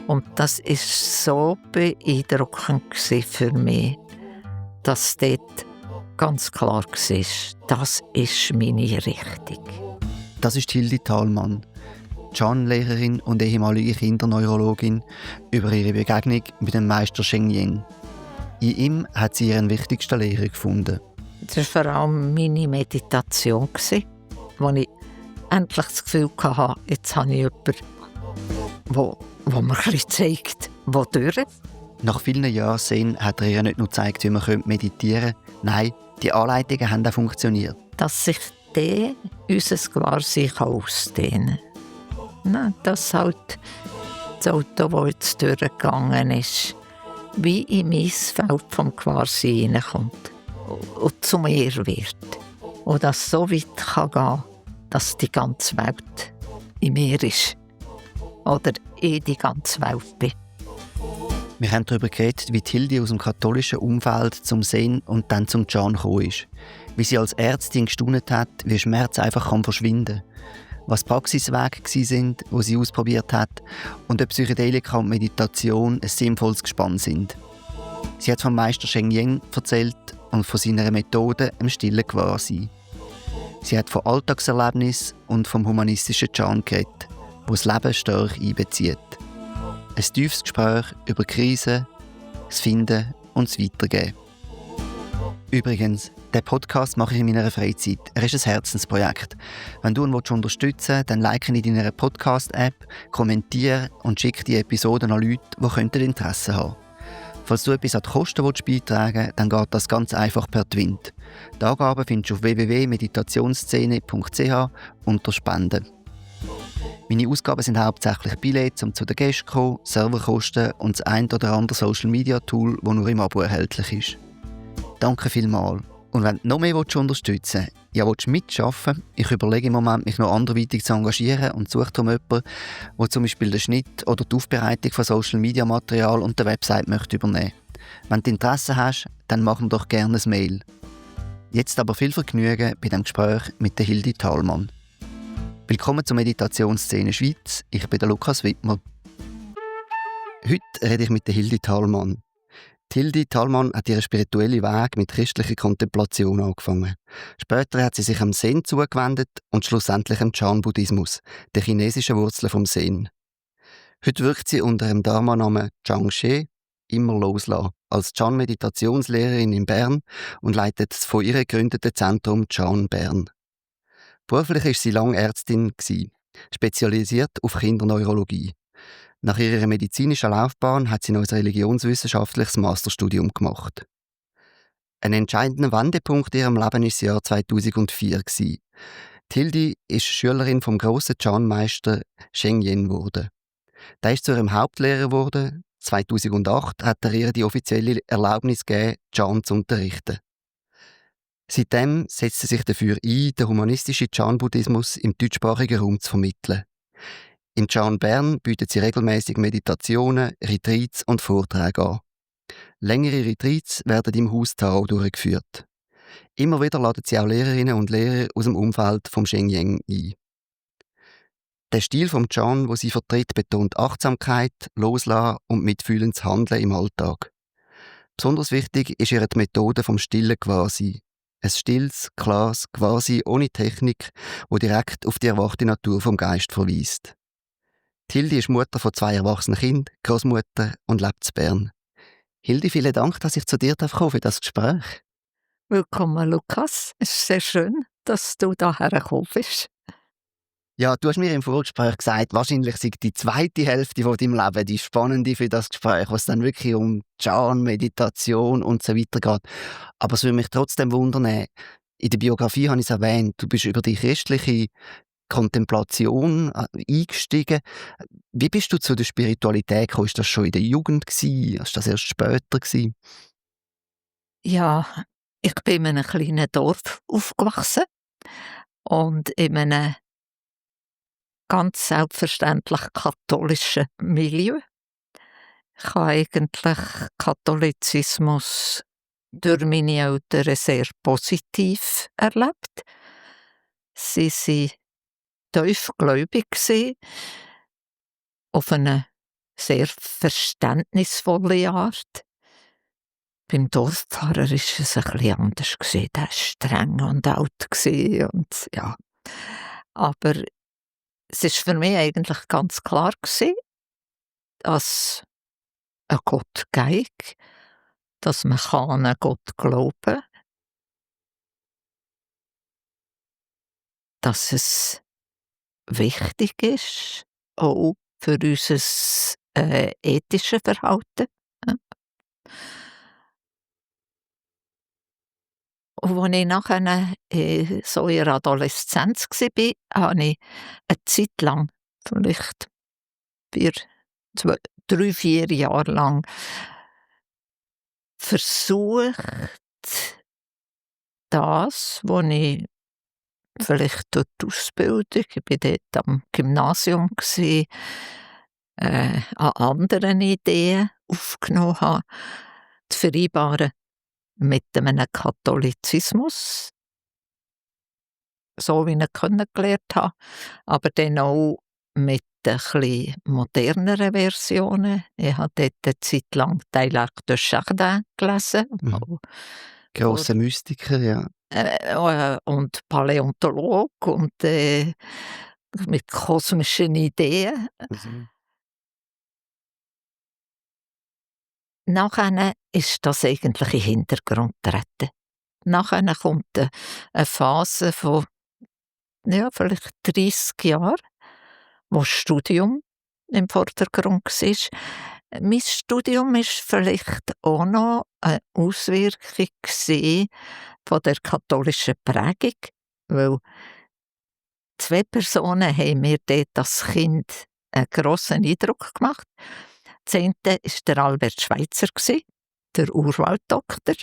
Und das war so beeindruckend für mich, dass dort ganz klar war, das ist meine Richtung. Das ist Hildi Thalmann, Can-Lehrerin und ehemalige Kinderneurologin, über ihre Begegnung mit dem Meister Sheng Yen. In ihm hat sie ihren wichtigsten Lehrer gefunden. Das war vor allem meine Meditation, wo ich endlich das Gefühl hatte, jetzt habe ich jemanden, der mir etwas zeigt, wo durch. Nach vielen Jahren Zen hat er ihr nicht nur gezeigt, wie man meditieren könnte. Nein, die Anleitungen haben auch funktioniert. Dass sich dann unser Gewahrsein ausdehnen kann. Nein, dass halt das Auto, das jetzt durchgegangen ist, wie in mein Feld vom Gewahrsein hineinkommt und zu mir wird. Und das so weit kann gehen, dass die ganze Welt in mir ist. Oder ich die ganze Welt bin. Wir haben darüber geredet, wie Hildi aus dem katholischen Umfeld zum Zen und dann zum Can gekommen ist. Wie sie als Ärztin gestaunt hat, wie Schmerz einfach verschwinden kann. Was Praxiswege sind, die sie ausprobiert hat und ob Psychedelika und Meditation ein sinnvolles Gespann sind. Sie hat vom Meister Sheng Yen erzählt und von seiner Methode im stillen Gewahrsein. Sie hat von Alltagserlebnissen und vom humanistischen Can geredet, wo das Leben stark einbezieht. Ein tiefes Gespräch über Krisen, das Finden und das Weitergeben. Übrigens, den Podcast mache ich in meiner Freizeit. Er ist ein Herzensprojekt. Wenn du ihn unterstützen willst, dann like ihn in deiner Podcast-App, kommentiere und schicke die Episoden an Leute, die Interesse haben könnten. Falls du etwas an die Kosten beitragen willst, dann geht das ganz einfach per Twint. Die Angaben findest du auf www.meditationsszene.ch unter Spenden. Meine Ausgaben sind hauptsächlich Billets, um zu den Gästen zu kommen, Serverkosten und das ein oder andere Social-Media-Tool, das nur im Abo erhältlich ist. Danke vielmals. Und wenn du noch mehr unterstützen willst, mitarbeiten, ich überlege im Moment, mich noch anderweitig zu engagieren und suche darum jemanden, der zum Beispiel den Schnitt oder die Aufbereitung von Social-Media-Material und der Website möchte übernehmen. Wenn du Interesse hast, dann mach mir doch gerne ein Mail. Jetzt aber viel Vergnügen bei dem Gespräch mit der Hildi Thalmann. Willkommen zur Meditationsszene Schweiz. Ich bin der Lukas Wittmer. Heute rede ich mit der Hildi Thalmann. Hildi Thalmann hat ihren spirituellen Weg mit christlicher Kontemplation angefangen. Später hat sie sich am Zen zugewendet und schlussendlich am Chan-Buddhismus, der chinesischen Wurzel vom Zen. Heute wirkt sie unter dem Dharma-Namen Zhang She, immer loslassen, als Chan-Meditationslehrerin in Bern und leitet das von ihr gegründete Zentrum Chan Bern. Beruflich war sie lange Ärztin, spezialisiert auf Kinderneurologie. Nach ihrer medizinischen Laufbahn hat sie noch ein religionswissenschaftliches Masterstudium gemacht. Ein entscheidender Wendepunkt in ihrem Leben war das Jahr 2004. Hildi ist Schülerin vom grossen Can-Meister Sheng Yen geworden. Der ist zu ihrem Hauptlehrer geworden. 2008 hat er ihr die offizielle Erlaubnis gegeben, Can zu unterrichten. Seitdem setzt sie sich dafür ein, den humanistischen Chan-Buddhismus im deutschsprachigen Raum zu vermitteln. Im Chan Bern bietet sie regelmäßig Meditationen, Retreats und Vorträge an. Längere Retreats werden im Haus Tao durchgeführt. Immer wieder laden sie auch Lehrerinnen und Lehrer aus dem Umfeld vom Sheng Yen ein. Der Stil vom Chan, wo sie vertritt, betont Achtsamkeit, Loslassen und mitfühlendes Handeln im Alltag. Besonders wichtig ist ihr die Methode vom stillen Gewahrsein. Ein stilles, klares Gewahrsein ohne Technik, wo direkt auf die erwachte Natur vom Geist verweist. Hildi ist Mutter von 2 erwachsenen Kindern, Großmutter und lebt in Bern. Hildi, vielen Dank, dass ich zu dir für das Gespräch. Willkommen, Lukas. Es ist sehr schön, dass du hierher gekommen bist. Ja, du hast mir im Vorgespräch gesagt, wahrscheinlich sei die zweite Hälfte von deinem Leben die spannende für das Gespräch, was dann wirklich um Chan, Meditation und so weiter geht. Aber es würde mich trotzdem wundern, in der Biografie habe ich es erwähnt, du bist über die christliche Kontemplation eingestiegen. Wie bist du zu der Spiritualität gekommen? Ist das schon in der Jugend gewesen? Ist das erst später gewesen? Ja, ich bin in einem kleinen Dorf aufgewachsen und in einem ganz selbstverständlich katholischen Milieu. Ich habe eigentlich Katholizismus durch meine Eltern sehr positiv erlebt. Sie waren tiefgläubig auf eine sehr verständnisvolle Art. Beim Dorfpfarrer war es ein bisschen anders. Der war streng und alt. Und, ja. Aber es war für mich eigentlich ganz klar, dass ein Gott gibt, dass man an einen Gott glauben kann, dass es wichtig ist, auch für unser ethisches Verhalten. Ja. Und als ich nachher so in der Adoleszenz war, habe ich eine Zeit lang, vielleicht 3, 4 Jahre lang, versucht, das, was ich vielleicht durch die Ausbildung, ich war dort am Gymnasium, an anderen Ideen aufgenommen habe, zu vereinbaren mit einem Katholizismus, so wie ich ihn kennengelernt habe, aber dann auch mit bisschen moderneren Versionen. Ich habe dort eine Zeit lang «Dialogue de Chardin» gelesen. Grosser Mystiker, ja. Und Paläontolog und mit kosmischen Ideen. Nachher ist das eigentlich in den Hintergrund getreten. Nachher kommt eine Phase von vielleicht 30 Jahren, wo das Studium im Vordergrund war. Mein Studium war vielleicht auch noch eine Auswirkung von der katholischen Prägung, weil 2 Personen haben mir dort als Kind einen grossen Eindruck gemacht. Das eine war der Albert Schweitzer, der Urwalddoktor.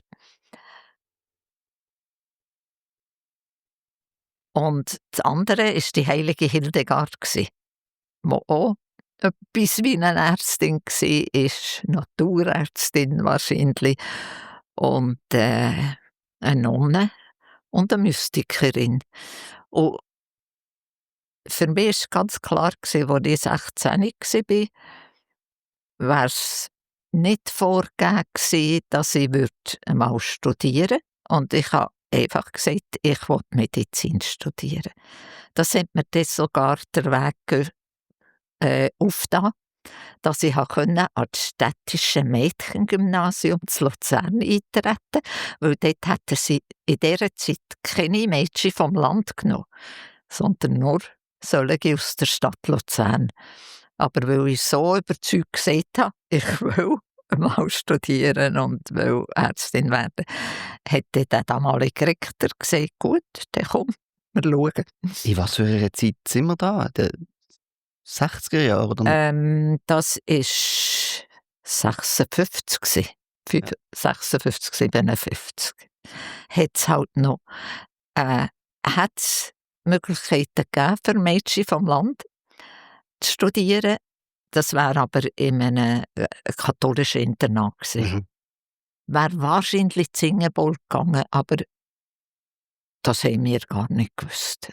Und das andere war die heilige Hildegard, die auch etwas wie eine Ärztin war, Naturärztin wahrscheinlich, und eine Nonne und eine Mystikerin. Und für mich war ganz klar, als ich 16 war, wäre es nicht vorgegeben gewesen, dass ich einmal studieren würde. Und ich habe einfach gesagt, ich will Medizin studieren. Das hat mir dann sogar den Weg aufgetan, dass ich an das städtische Mädchengymnasium zu Luzern eintreten konnte, weil dort hätten sie in dieser Zeit keine Mädchen vom Land genommen, sondern nur solche aus der Stadt Luzern. Aber weil ich so überzeugt gesagt habe, ich will mal studieren und will Ärztin werden, hat der damalige Rektor gesagt, gut, dann komm, wir schauen. In was für einer Zeit sind wir da? 60er Jahre? Oder? Das war 56. 56, 57. Hat es halt noch hat's Möglichkeiten gegeben für Mädchen vom Land zu studieren. Das wäre aber in einem katholischen Internat gewesen. Wäre wahrscheinlich zu Ingeborg gegangen, aber das haben wir gar nicht gewusst.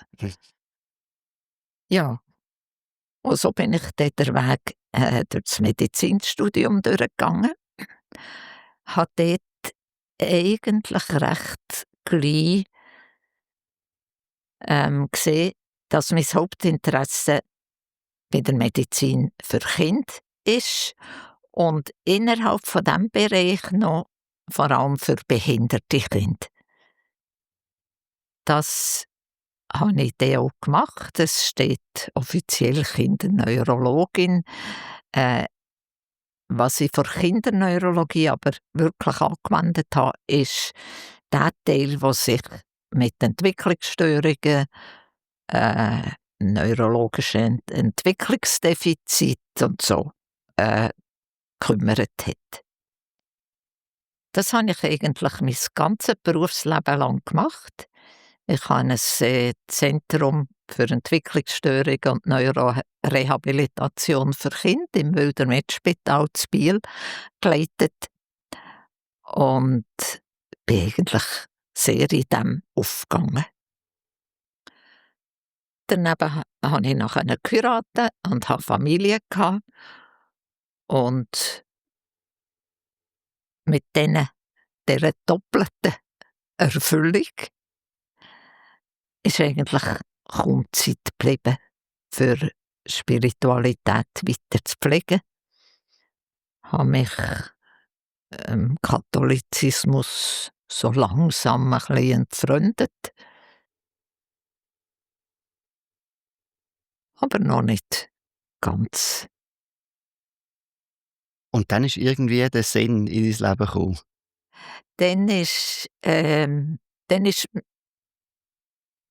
Ja. Und so bin ich dann den Weg durch das Medizinstudium durchgegangen. Habe dort eigentlich recht gleich gesehen, dass mein Hauptinteresse bei der Medizin für Kinder ist und innerhalb von diesem Bereich noch vor allem für behinderte Kinder. Das habe ich dann auch gemacht. Es steht offiziell Kinderneurologin. Was ich für Kinderneurologie aber wirklich angewendet habe, ist der Teil, der sich mit Entwicklungsstörungen, neurologischen Entwicklungsdefizit und so gekümmert hat. Das habe ich eigentlich mein ganzes Berufsleben lang gemacht. Ich habe ein Zentrum für Entwicklungsstörungen und Neurorehabilitation für Kinder im Wilder-Med-Spital zu Biel geleitet und bin eigentlich sehr in dem aufgegangen. Daneben habe ich nachher geheiratet und hatte Familie gehabt. Und mit dieser doppelten Erfüllung ist eigentlich kaum Zeit geblieben, für Spiritualität weiter zu pflegen. Ich habe mich Katholizismus so langsam ein bisschen entfremdet, aber noch nicht ganz. Und dann ist irgendwie der Sinn in dein Leben gekommen. Dann ist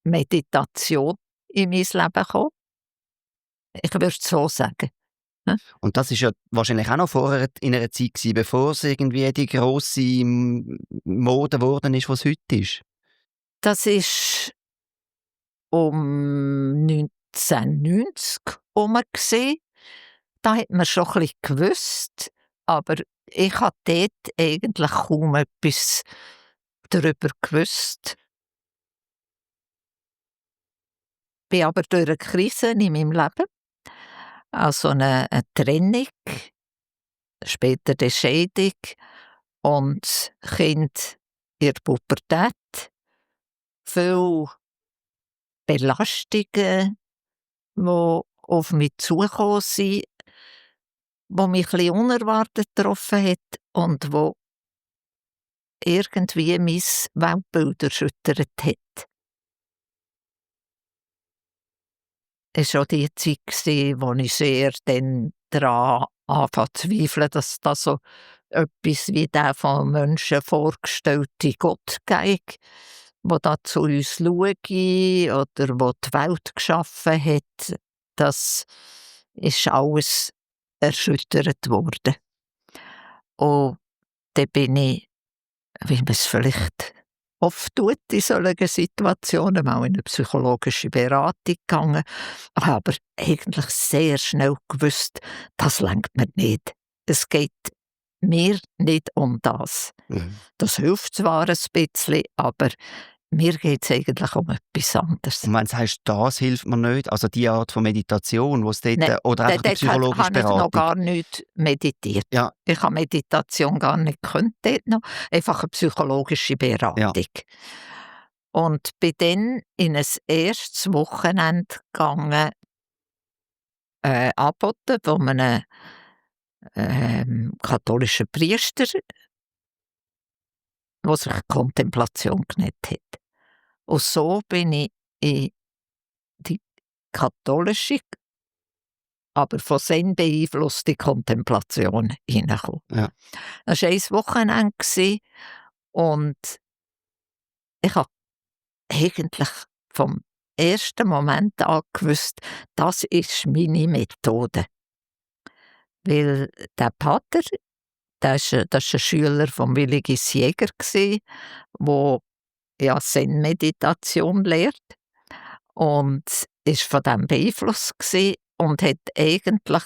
Meditation in mein Leben gekommen. Ich würde es so sagen. Und das ist ja wahrscheinlich auch noch vorher in einer Zeit gewesen, bevor es irgendwie die grosse Mode geworden ist, was es heute ist. Das ist um 1990 herum gsi. Da hat man schon ein bisschen gewusst, aber ich habe dort eigentlich kaum etwas darüber gewusst. Bin aber durch eine Krise in meinem Leben, also eine Trennung, später die Scheidung und Kind in der Pubertät, viele Belastungen, die auf mich zugekommen sind, die mich ein bisschen unerwartet getroffen hat und wo irgendwie mein Weltbild erschüttert hat. Es war auch die Zeit, wo ich sehr dann daran anfangen zu zweifeln, dass das so etwas wie der von Menschen vorgestellte Gott gibt, der da zu uns schaue oder der die Welt geschaffen hat. Das ist alles erschüttert worden. Und dann bin ich, wie man es vielleicht oft tut in solchen Situationen, mal in eine psychologische Beratung gegangen, aber eigentlich sehr schnell gewusst, das lenkt mir nicht. Es geht mir nicht um das. Mhm. Das hilft zwar ein bisschen, aber mir geht es eigentlich um etwas anderes. Und wenn du sagst, das hilft mir nicht, also die Art von Meditation, wo es dort, Nein, oder einfach die dort psychologische habe ich noch Beratung? gar nicht meditiert. Ja. Ich habe Meditation gar nicht gekonnt dort noch. Einfach eine psychologische Beratung. Ja. Und bin dann in ein erstes Wochenende gegangen, angeboten von einem katholischen Priester, der sich Kontemplation genannt hat. Und so bin ich in die katholische, aber von Zen beeinflusste Kontemplation hineingekommen. Ja. Das war ein Wochenende und ich habe eigentlich vom ersten Moment an gewusst, das ist meine Methode. Weil der Pater, das war ein Schüler von Willigis Jäger, der ja Zen-Meditation lehrt und ist von dem beeinflusst und hat eigentlich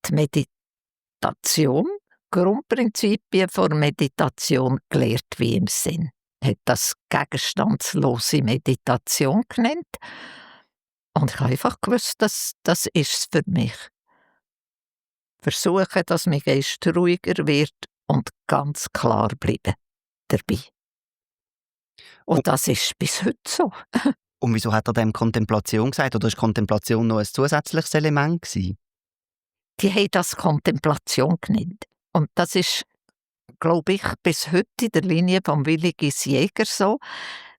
die Meditation, Grundprinzipien der Meditation gelehrt wie im Sinn. Hat das gegenstandslose Meditation genannt und ich habe einfach gewusst, das ist es für mich. Versuchen, dass mein Geist ruhiger wird und ganz klar bleiben dabei. Und das ist bis heute so. Und wieso hat er dem Kontemplation gesagt? Oder ist Kontemplation noch ein zusätzliches Element gewesen? Die haben das Kontemplation genannt. Und das ist, glaube ich, bis heute in der Linie von Willigis Jäger so.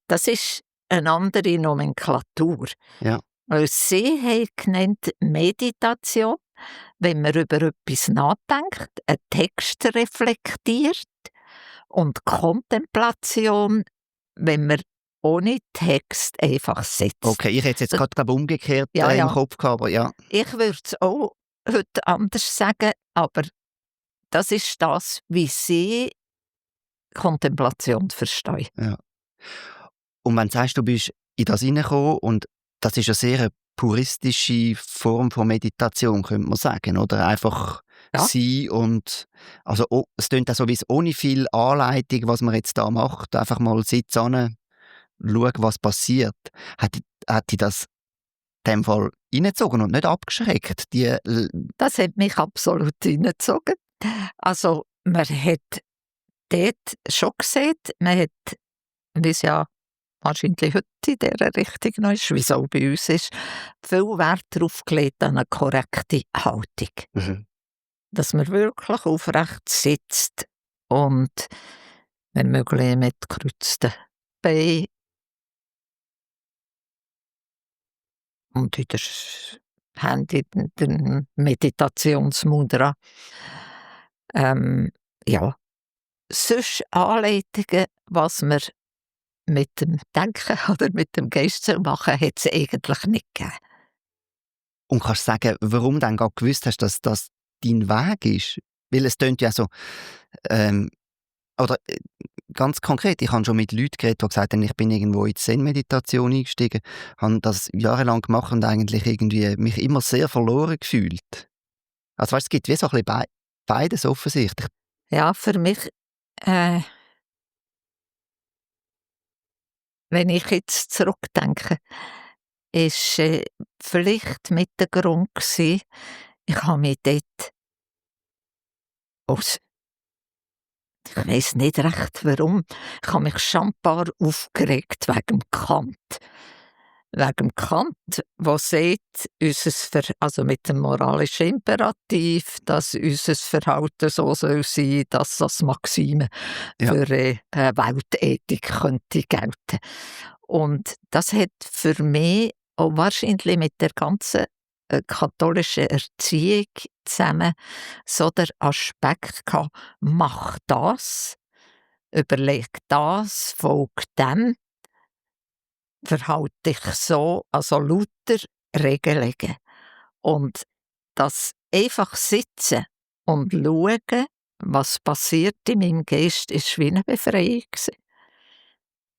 Das ist eine andere Nomenklatur. Ja. Weil sie haben genannt Meditation, wenn man über etwas nachdenkt, einen Text reflektiert, und Kontemplation, wenn man ohne Text einfach sitzt. Okay, ich hätte es jetzt gerade umgekehrt Ja. im Kopf gehabt, aber ja. Ich würde es auch heute anders sagen, aber das ist das, wie sie Kontemplation verstehen. Ja. Und wenn du sagst, du bist in das hineingekommen und das ist eine sehr puristische Form von Meditation, könnte man sagen, oder? Einfach sein und also es klingt auch so wie ohne viel Anleitung, was man jetzt da macht, einfach mal sitzen, schauen, was passiert. Hat dich das dem Fall reingezogen und nicht abgeschreckt. Das hat mich absolut reingezogen. Also, man hat dort schon gesehen, man hat, wie es ja wahrscheinlich heute in dieser Richtung noch ist, wie es auch bei uns ist, viel Wert darauf gelegt an eine korrekte Haltung. Mhm. Dass man wirklich aufrecht sitzt und wenn möglich mit gekreuzten Beinen und in der Hände in der Meditationsmudra. Ja, sonst Anleitungen, was man mit dem Denken oder mit dem Geist machen, hat es eigentlich nicht gegeben. Und kannst du sagen, warum du dann gerade gewusst hast, dass das dein Weg ist? Weil es tönt ja so, ähm, oder ganz konkret, ich habe schon mit Leuten geredet, die gesagt haben, ich bin irgendwo in die Zen-Meditation eingestiegen, habe das jahrelang gemacht und eigentlich irgendwie mich immer sehr verloren gefühlt. Also weißt, es gibt wie so ein bisschen beides offensichtlich. Ja, für mich, wenn ich jetzt zurückdenke, ist vielleicht mit der Grund gewesen, ich habe mich dort aus, ich weiss nicht recht warum, ich habe mich schon ein paar aufgeregt wegen Kant. Wegen Kant, der sagt, also mit dem moralischen Imperativ, dass unser Verhalten so soll sein, dass das Maxime Ja. für Weltethik könnte gelten. Und das hat für mich auch wahrscheinlich mit der ganzen katholischen Erziehung zusammen so der Aspekt gehabt, mach das, überleg das, folg dem, verhalte dich so, also lauter Regelungen. Und das einfach sitzen und schauen, was passiert in meinem Geist, ist wie eine Befreiung gewesen.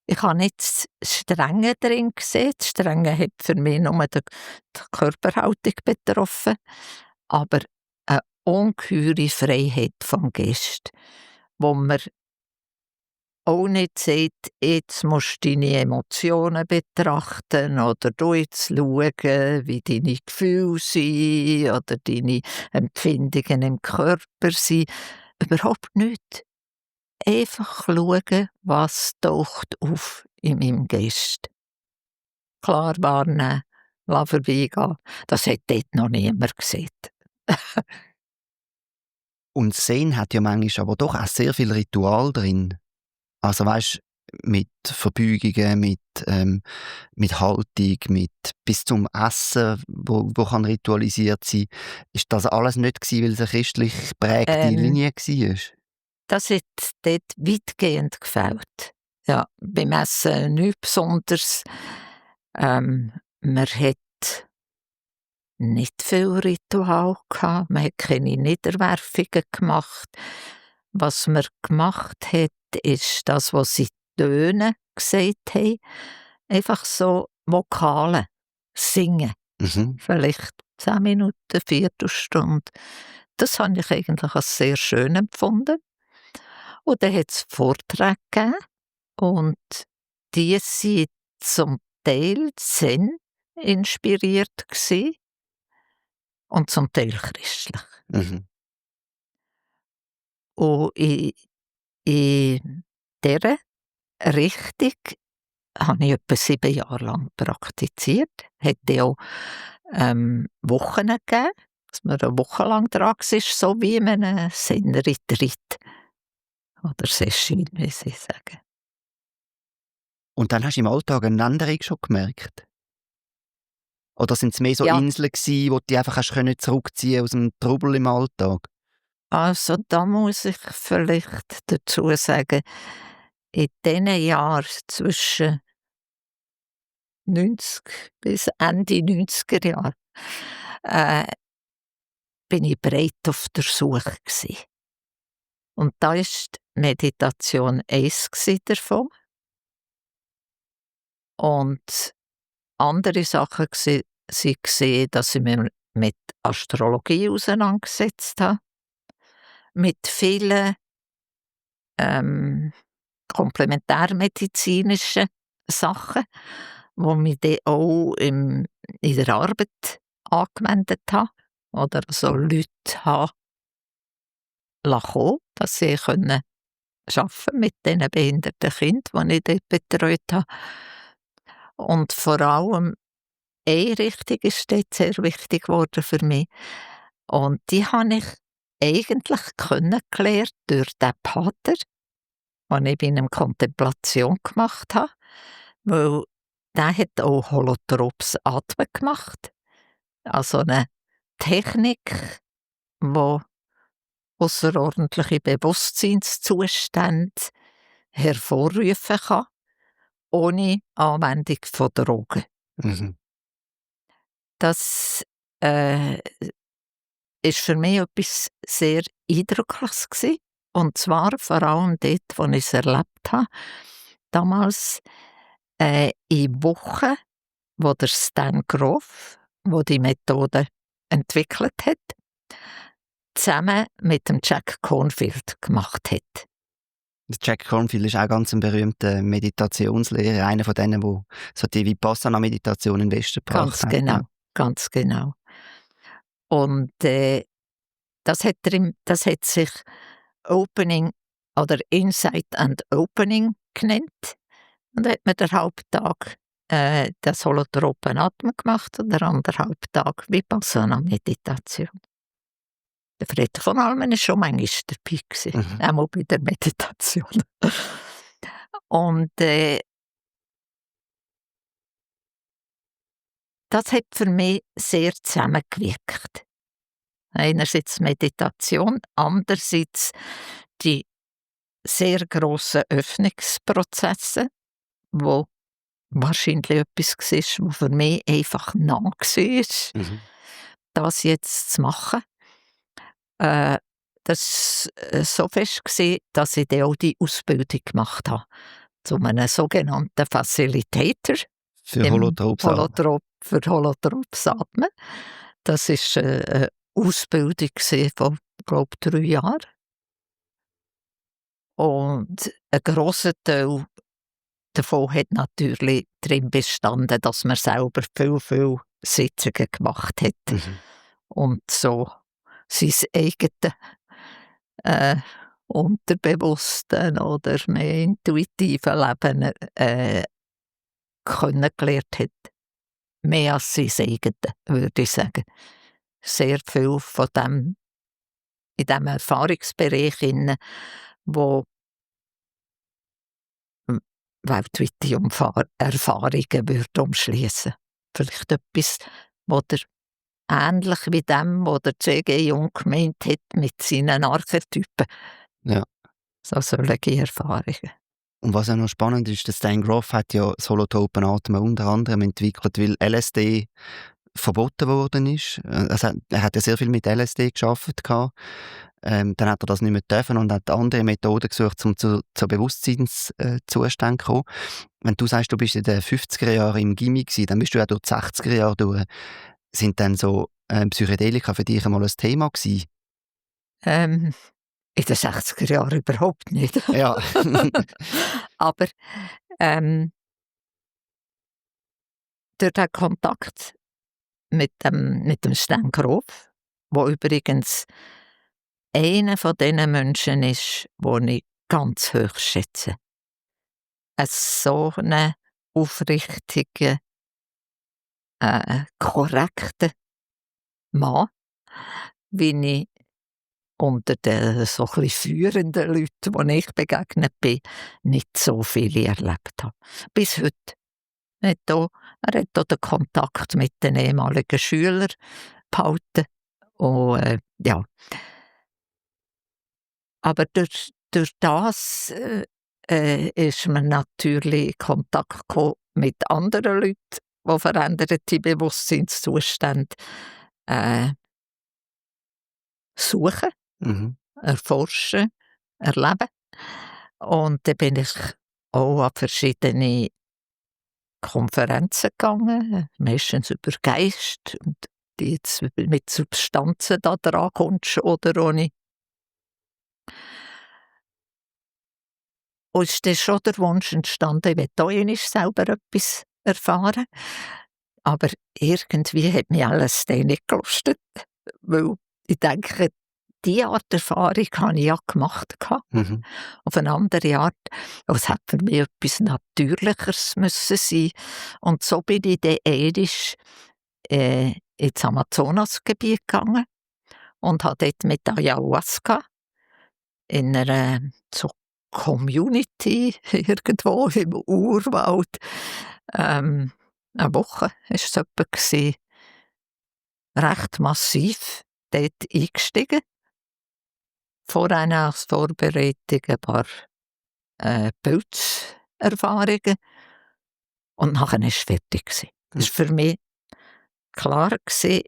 Ich habe nicht das Strenge drin gesehen. Das Strenge hat für mich nur die Körperhaltung betroffen, aber eine ungeheure Freiheit vom Geist, wo man auch nicht sagt, jetzt musst du deine Emotionen betrachten oder du jetzt schauen, wie deine Gefühle sind oder deine Empfindungen im Körper sind. Überhaupt nicht. Einfach schauen, was taucht auf in meinem Geist. Klar wahrnehmen, lassen vorbeigehen. Das hat dort noch niemand gesehen. Und Zen hat ja manchmal aber doch auch sehr viel Ritual drin. Also weißt, mit Verbeugungen, mit Haltung, bis zum Essen, wo kann ritualisiert sein. Ist das alles nicht gewesen, weil es eine christlich geprägte Linie war? Das hat dort weitgehend gefällt. Ja, beim Essen nichts Besonderes. Man hat nicht viel Ritual gehabt. Man hat keine Niederwerfungen gemacht. Was man gemacht hat, ist das, was sie Töne gesagt haben. Einfach so Vokale singen. Mhm. Vielleicht 10 Minuten, Viertelstunde. Das habe ich eigentlich als sehr schön empfunden. Und dann hat es Vorträge gegeben und die waren zum Teil Zen inspiriert gsi und zum Teil christlich. Mhm. Und in dieser Richtung habe ich etwa 7 Jahre lang praktiziert. Es hat auch Wochen gegeben, dass man eine Woche lang dran war, so wie in einem Zen-Retreat. Oder Session, wie sie sagen. Und dann hast du im Alltag eine Änderung schon gemerkt? Oder sind es mehr so Ja, Inseln gewesen, wo du dich einfach hast können zurückziehen aus dem Trubel im Alltag? also da muss ich vielleicht dazu sagen, in diesen Jahren zwischen 90 bis Ende 90er Jahre äh, bin ich breit auf der Suche gsi. Und da war die Meditation eins davon. Und andere Sachen waren, dass ich mich mit Astrologie auseinandergesetzt habe, mit vielen komplementärmedizinischen Sachen. wo mich dann auch in der Arbeit angewendet habe oder so Leute habe kommen, dass sie arbeiten mit diesen behinderten Kindern, die ich dort betreut habe. Und vor allem eine Richtung ist dort sehr wichtig geworden für mich. Und die habe ich eigentlich kennengelernt durch den Pater, den ich bei einer Kontemplation gemacht habe, weil der hat auch holotropes Atmen gemacht. Also eine Technik, die ausserordentliche Bewusstseinszustände hervorrufen kann, ohne Anwendung von Drogen. Mhm. Das ist für mich etwas sehr Eindrückliches gewesen. Und zwar vor allem dort, wo ich es erlebt habe. Damals in Wochen, wo der Stan Grof, wo die Methode entwickelt hat, zusammen mit dem Jack Cornfield gemacht hat. Jack Cornfield ist auch ganz ein berühmter Meditationslehrer, einer von denen, der so die Vipassana-Meditation in den Westen gebracht hat. Genau, ganz genau. Und das hat sich Opening oder Insight and Opening genannt. Und da hat man den Halbtag das holotropen Atmen gemacht und den anderen Halbtag Vipassana-Meditation. Der Frieder von Almen war schon manchmal dabei gewesen, auch bei der Meditation. Und das hat für mich sehr zusammengewirkt. Einerseits Meditation, andererseits die sehr grossen Öffnungsprozesse, wo wahrscheinlich etwas war, was für mich einfach nah war, das jetzt zu machen. Das war so fest, dass ich dann auch die Ausbildung gemacht habe zu einem sogenannten Facilitator. Für holotropes Atmen. Für holotropes Atmen. Das war eine Ausbildung von, glaube ich, 3 Jahren. Und ein grosser Teil davon hat natürlich darin bestanden, dass man selber viel Sitzungen gemacht hat. Und so sein eigenes unterbewussten oder mehr intuitiven Leben kennengelernt hat. Mehr als sein eigenes, würde ich sagen. Sehr viel von dem in diesem Erfahrungsbereich, wo weltweite Erfahrungen würde umschließen. Vielleicht etwas, was der ähnlich wie dem, was der C.G. Jung gemeint hat mit seinen Archetypen. Ja. So solche Erfahrungen. Und was auch noch spannend ist, der Stan Grof hat ja das holotropen Atmen unter anderem entwickelt, weil LSD verboten worden ist. Also er hat ja sehr viel mit LSD gearbeitet. Dann hat er das nicht mehr dürfen und hat andere Methoden gesucht, um zur Bewusstseinszustand zu kommen. Wenn du sagst, du bist in den 50er Jahren im Gymi gewesen, dann bist du ja durch die 60er Jahre durch. Sind dann so Psychedelika für dich einmal ein Thema gewesen? In den 60er Jahren überhaupt nicht. Ja. Aber durch den Kontakt mit dem Stan Grof, der übrigens einer von diesen Menschen ist, den ich ganz hoch schätze. So einen aufrichtigen, korrekten Mann, wie ich unter den so ein bisschen führenden Leuten, denen ich begegnet bin, nicht so viele erlebt habe. Bis heute. Er hat auch den Kontakt mit den ehemaligen Schülern behalten. Und, ja. Aber durch das ist man natürlich in Kontakt gekommen mit anderen Leuten, die veränderte Bewusstseinszustände suchen, erforschen, erleben. Und dann bin ich auch an verschiedene Konferenzen gegangen, meistens über Geist, und die jetzt mit Substanzen da dran kommst oder ohne. Und ist dann schon der Wunsch entstanden, ich will auch einmal selber etwas erfahren. Aber irgendwie hat mich alles dann nicht gelustet, weil ich denke, diese Art Erfahrung habe ich ja gemacht. Mhm. Auf eine andere Art. Es hätte für mich etwas Natürlicheres müssen sein. Und so bin ich dann ins Amazonasgebiet gegangen und habe dort mit Ayahuasca in einer so Community irgendwo im Urwald eine Woche war es etwa gewesen, recht massiv dort eingestiegen. Vorher als Vorbereitung ein paar Pilzerfahrungen und nachher war es fertig gewesen. Es war für mich klar gewesen,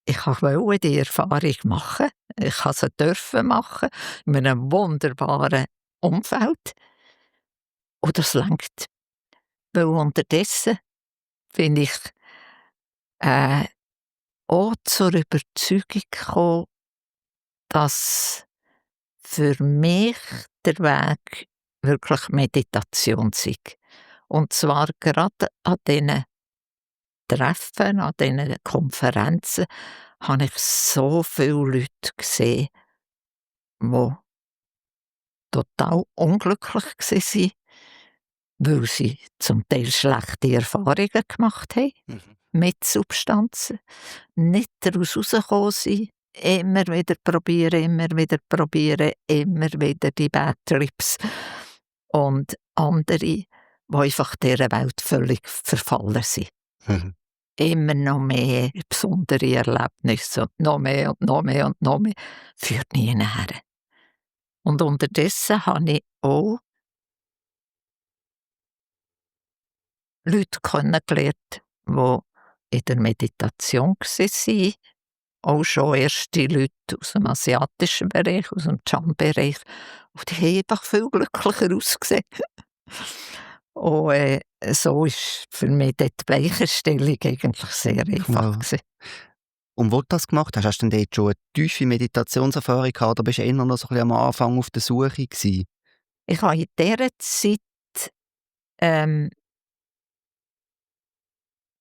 ich wollte die Erfahrung machen. Ich durfte sie machen, in einem wunderbaren Umfeld. Und das reicht. Weil unterdessen bin ich auch zur Überzeugung gekommen, dass für mich der Weg wirklich Meditation sei. Und zwar gerade an diesen Treffen, an diesen Konferenzen, habe ich so viele Leute gesehen, die total unglücklich waren, weil sie zum Teil schlechte Erfahrungen gemacht haben mit Substanzen, nicht daraus rausgekommen sind, immer wieder probieren, immer wieder die Bad Trips. Und andere, die einfach dieser Welt völlig verfallen sind. Mhm. Immer noch mehr besondere Erlebnisse und noch mehr und noch mehr und noch mehr, führt nie her. Und unterdessen habe ich auch Leute kennengelernt, die in der Meditation waren, auch schon erste Leute aus dem asiatischen Bereich, aus dem Chan-Bereich. Und die haben einfach viel glücklicher ausgesehen. Und so war für mich dort die Weichenstellung eigentlich sehr einfach. Wow. Und wo du das gemacht hast, hast du denn dort schon eine tiefe Meditationserfahrung gehabt oder bist du eher noch so ein bisschen am Anfang auf der Suche gewesen? Ich habe in dieser Zeit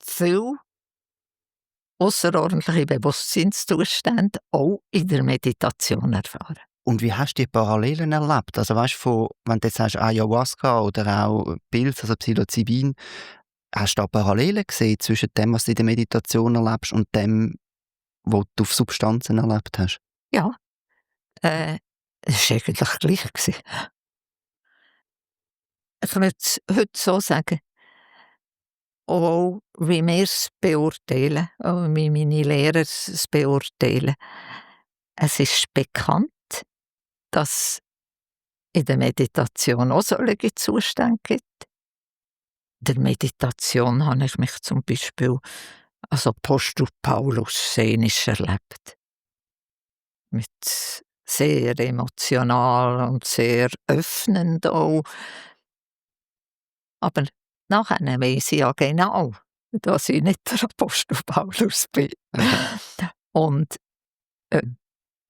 viel ausserordentliche Bewusstseinszustände auch in der Meditation erfahren. Und wie hast du die Parallelen erlebt? Also weißt du, wenn du jetzt sagst Ayahuasca oder auch Pilz, also Psilocybin, hast du da Parallelen gesehen zwischen dem, was du in der Meditation erlebst und dem, was du auf Substanzen erlebt hast? Ja, es war eigentlich gleich gewesen. Ich würde es heute so sagen, auch wie wir es beurteilen, auch wie meine Lehrer es beurteilen. Es ist bekannt, dass in der Meditation auch solche Zustände gibt. In der Meditation habe ich mich zum Beispiel als Apostel Paulus szenisch erlebt. Mit sehr emotional und sehr öffnend auch. Aber nachher weiss ich ja genau, dass ich nicht der Apostel Paulus bin. Und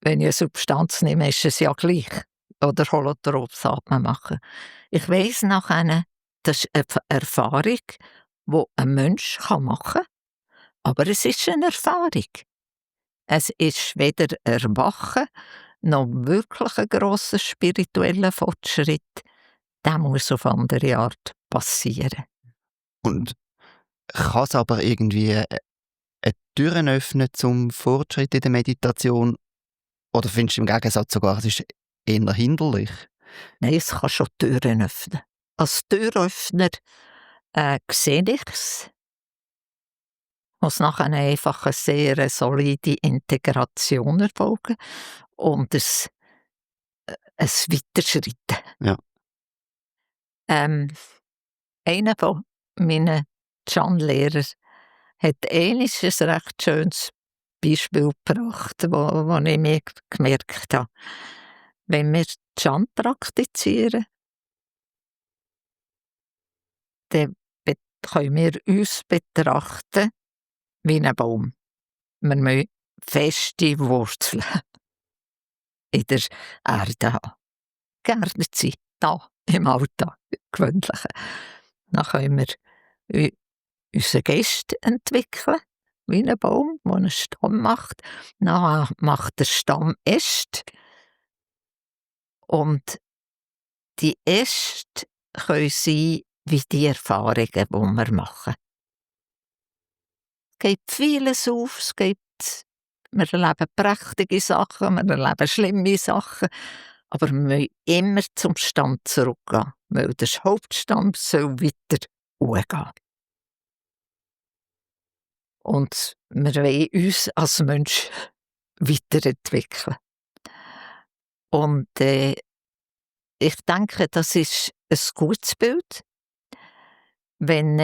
wenn ich eine Substanz nehme, ist es ja gleich. Oder Holotropsatmen machen. Ich weiss nachher, das ist eine Erfahrung, die ein Mensch machen kann. Aber es ist eine Erfahrung. Es ist weder Erwachen noch wirklich ein grosser spiritueller Fortschritt. Der muss auf andere Art passieren. Und kann es aber irgendwie eine Türen öffnen zum Fortschritt in der Meditation? Oder findest du im Gegensatz sogar, es ist eher hinderlich? Nein, es kann schon Türen öffnen. Als Türöffner sehe ich es. Muss nachher einfach eine sehr solide Integration erfolgen und ein Weiterschreiten. Ja. Einer von meinen Chan-Lehrern hat einmal ein recht schönes Beispiel gebracht, wo ich mir gemerkt habe. Wenn wir Chan praktizieren, dann können wir uns betrachten wie ein Baum. Wir müssen feste Wurzeln in der Erde haben. Geerdet sein, da im Alltag, gewöhnlichen. Dann können wir unseren Geist entwickeln, wie ein Baum, der einen Stamm macht. Dann macht der Stamm Äste. Und die Äste können sein wie die Erfahrungen, die wir machen. Es geht vieles auf, wir erleben prächtige Sachen, wir erleben schlimme Sachen, aber wir müssen immer zum Stamm zurückgehen, weil der Hauptstamm soll weiter hochgehen. Und wir wollen uns als Mensch weiterentwickeln. Und ich denke, das ist ein gutes Bild, wenn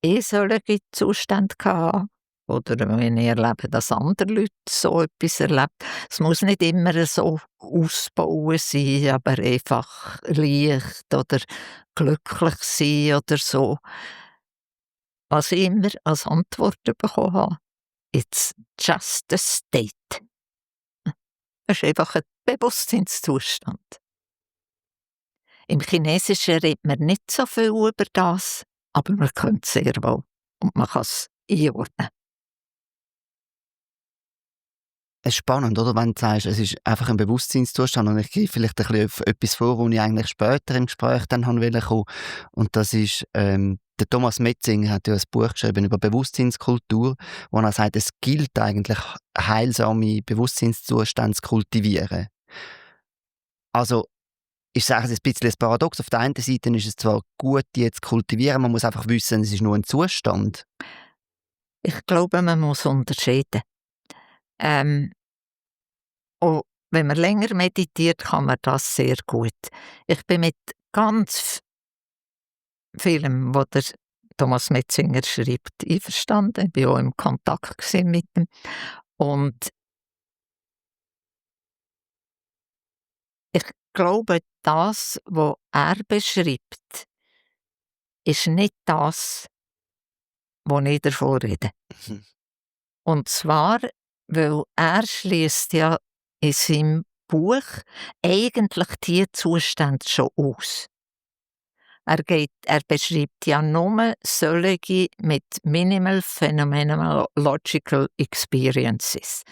ich solche Zustände hatte oder wenn ich erlebe, dass andere Leute so etwas erleben. Es muss nicht immer so ausbauen sein, aber einfach leicht oder glücklich sein oder so. Was ich immer als Antwort bekommen habe: «It's just a state.» Das ist einfach ein Bewusstseinszustand. Im Chinesischen redet man nicht so viel über das, aber man kennt es sehr wohl und man kann es einordnen. Es ist spannend, oder? Wenn du sagst, es ist einfach ein Bewusstseinszustand und ich gehe vielleicht ein bisschen auf etwas vor, wo ich eigentlich später im Gespräch dann wollte kommen. Und das ist, der Thomas Metzinger hat ja ein Buch geschrieben über Bewusstseinskultur, wo er sagt, es gilt eigentlich, heilsame Bewusstseinszustände zu kultivieren. Also, ich sage es ein bisschen ein Paradox. Auf der einen Seite ist es zwar gut, die jetzt zu kultivieren, man muss einfach wissen, es ist nur ein Zustand. Ich glaube, man muss unterscheiden. Und wenn man länger meditiert, kann man das sehr gut. Ich bin mit ganz vielem, was der Thomas Metzinger schreibt, einverstanden. Ich war auch im Kontakt mit ihm. Und ich glaube, das, was er beschreibt, ist nicht das, was ich davon rede. Mhm. Und zwar, weil er schließt ja in seinem Buch eigentlich diese Zustände schon aus. Er beschreibt ja nur solche mit Minimal Phenomenological Experiences.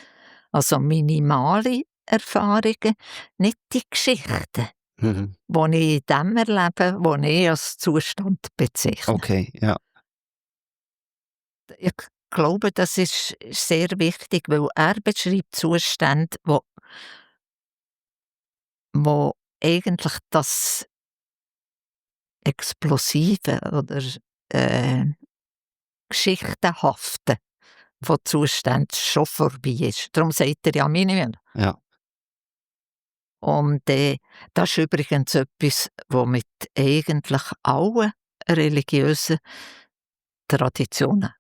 Also minimale Erfahrungen, nicht die Geschichten, Mhm. die ich in dem erlebe, die ich als Zustand bezeichne. Okay, ja. Ich glaube, das ist sehr wichtig, weil er beschreibt Zustände, wo eigentlich das Explosive oder Geschichtenhafte von Zuständen schon vorbei ist. Darum sagt er ja Minimum. Ja. Und das ist übrigens etwas, was mit eigentlich allen religiösen Traditionen,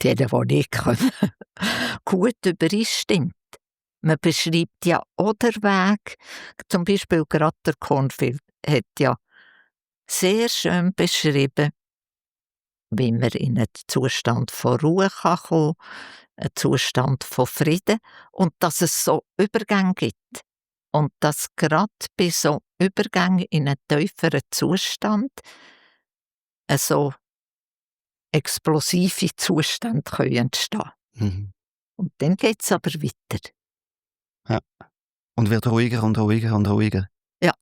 die ich kenne, gut übereinstimmt. Man beschreibt ja auch den Weg, zum Beispiel gerade der Cornfield hat ja sehr schön beschrieben, wie man in einen Zustand von Ruhe kann kommen, einen Zustand von Frieden und dass es so Übergänge gibt. Und dass gerade bei so Übergängen in einen tieferen Zustand so explosive Zustände entstehen können. Mhm. Und dann geht es aber weiter. Ja. Und wird ruhiger und ruhiger und ruhiger. Ja.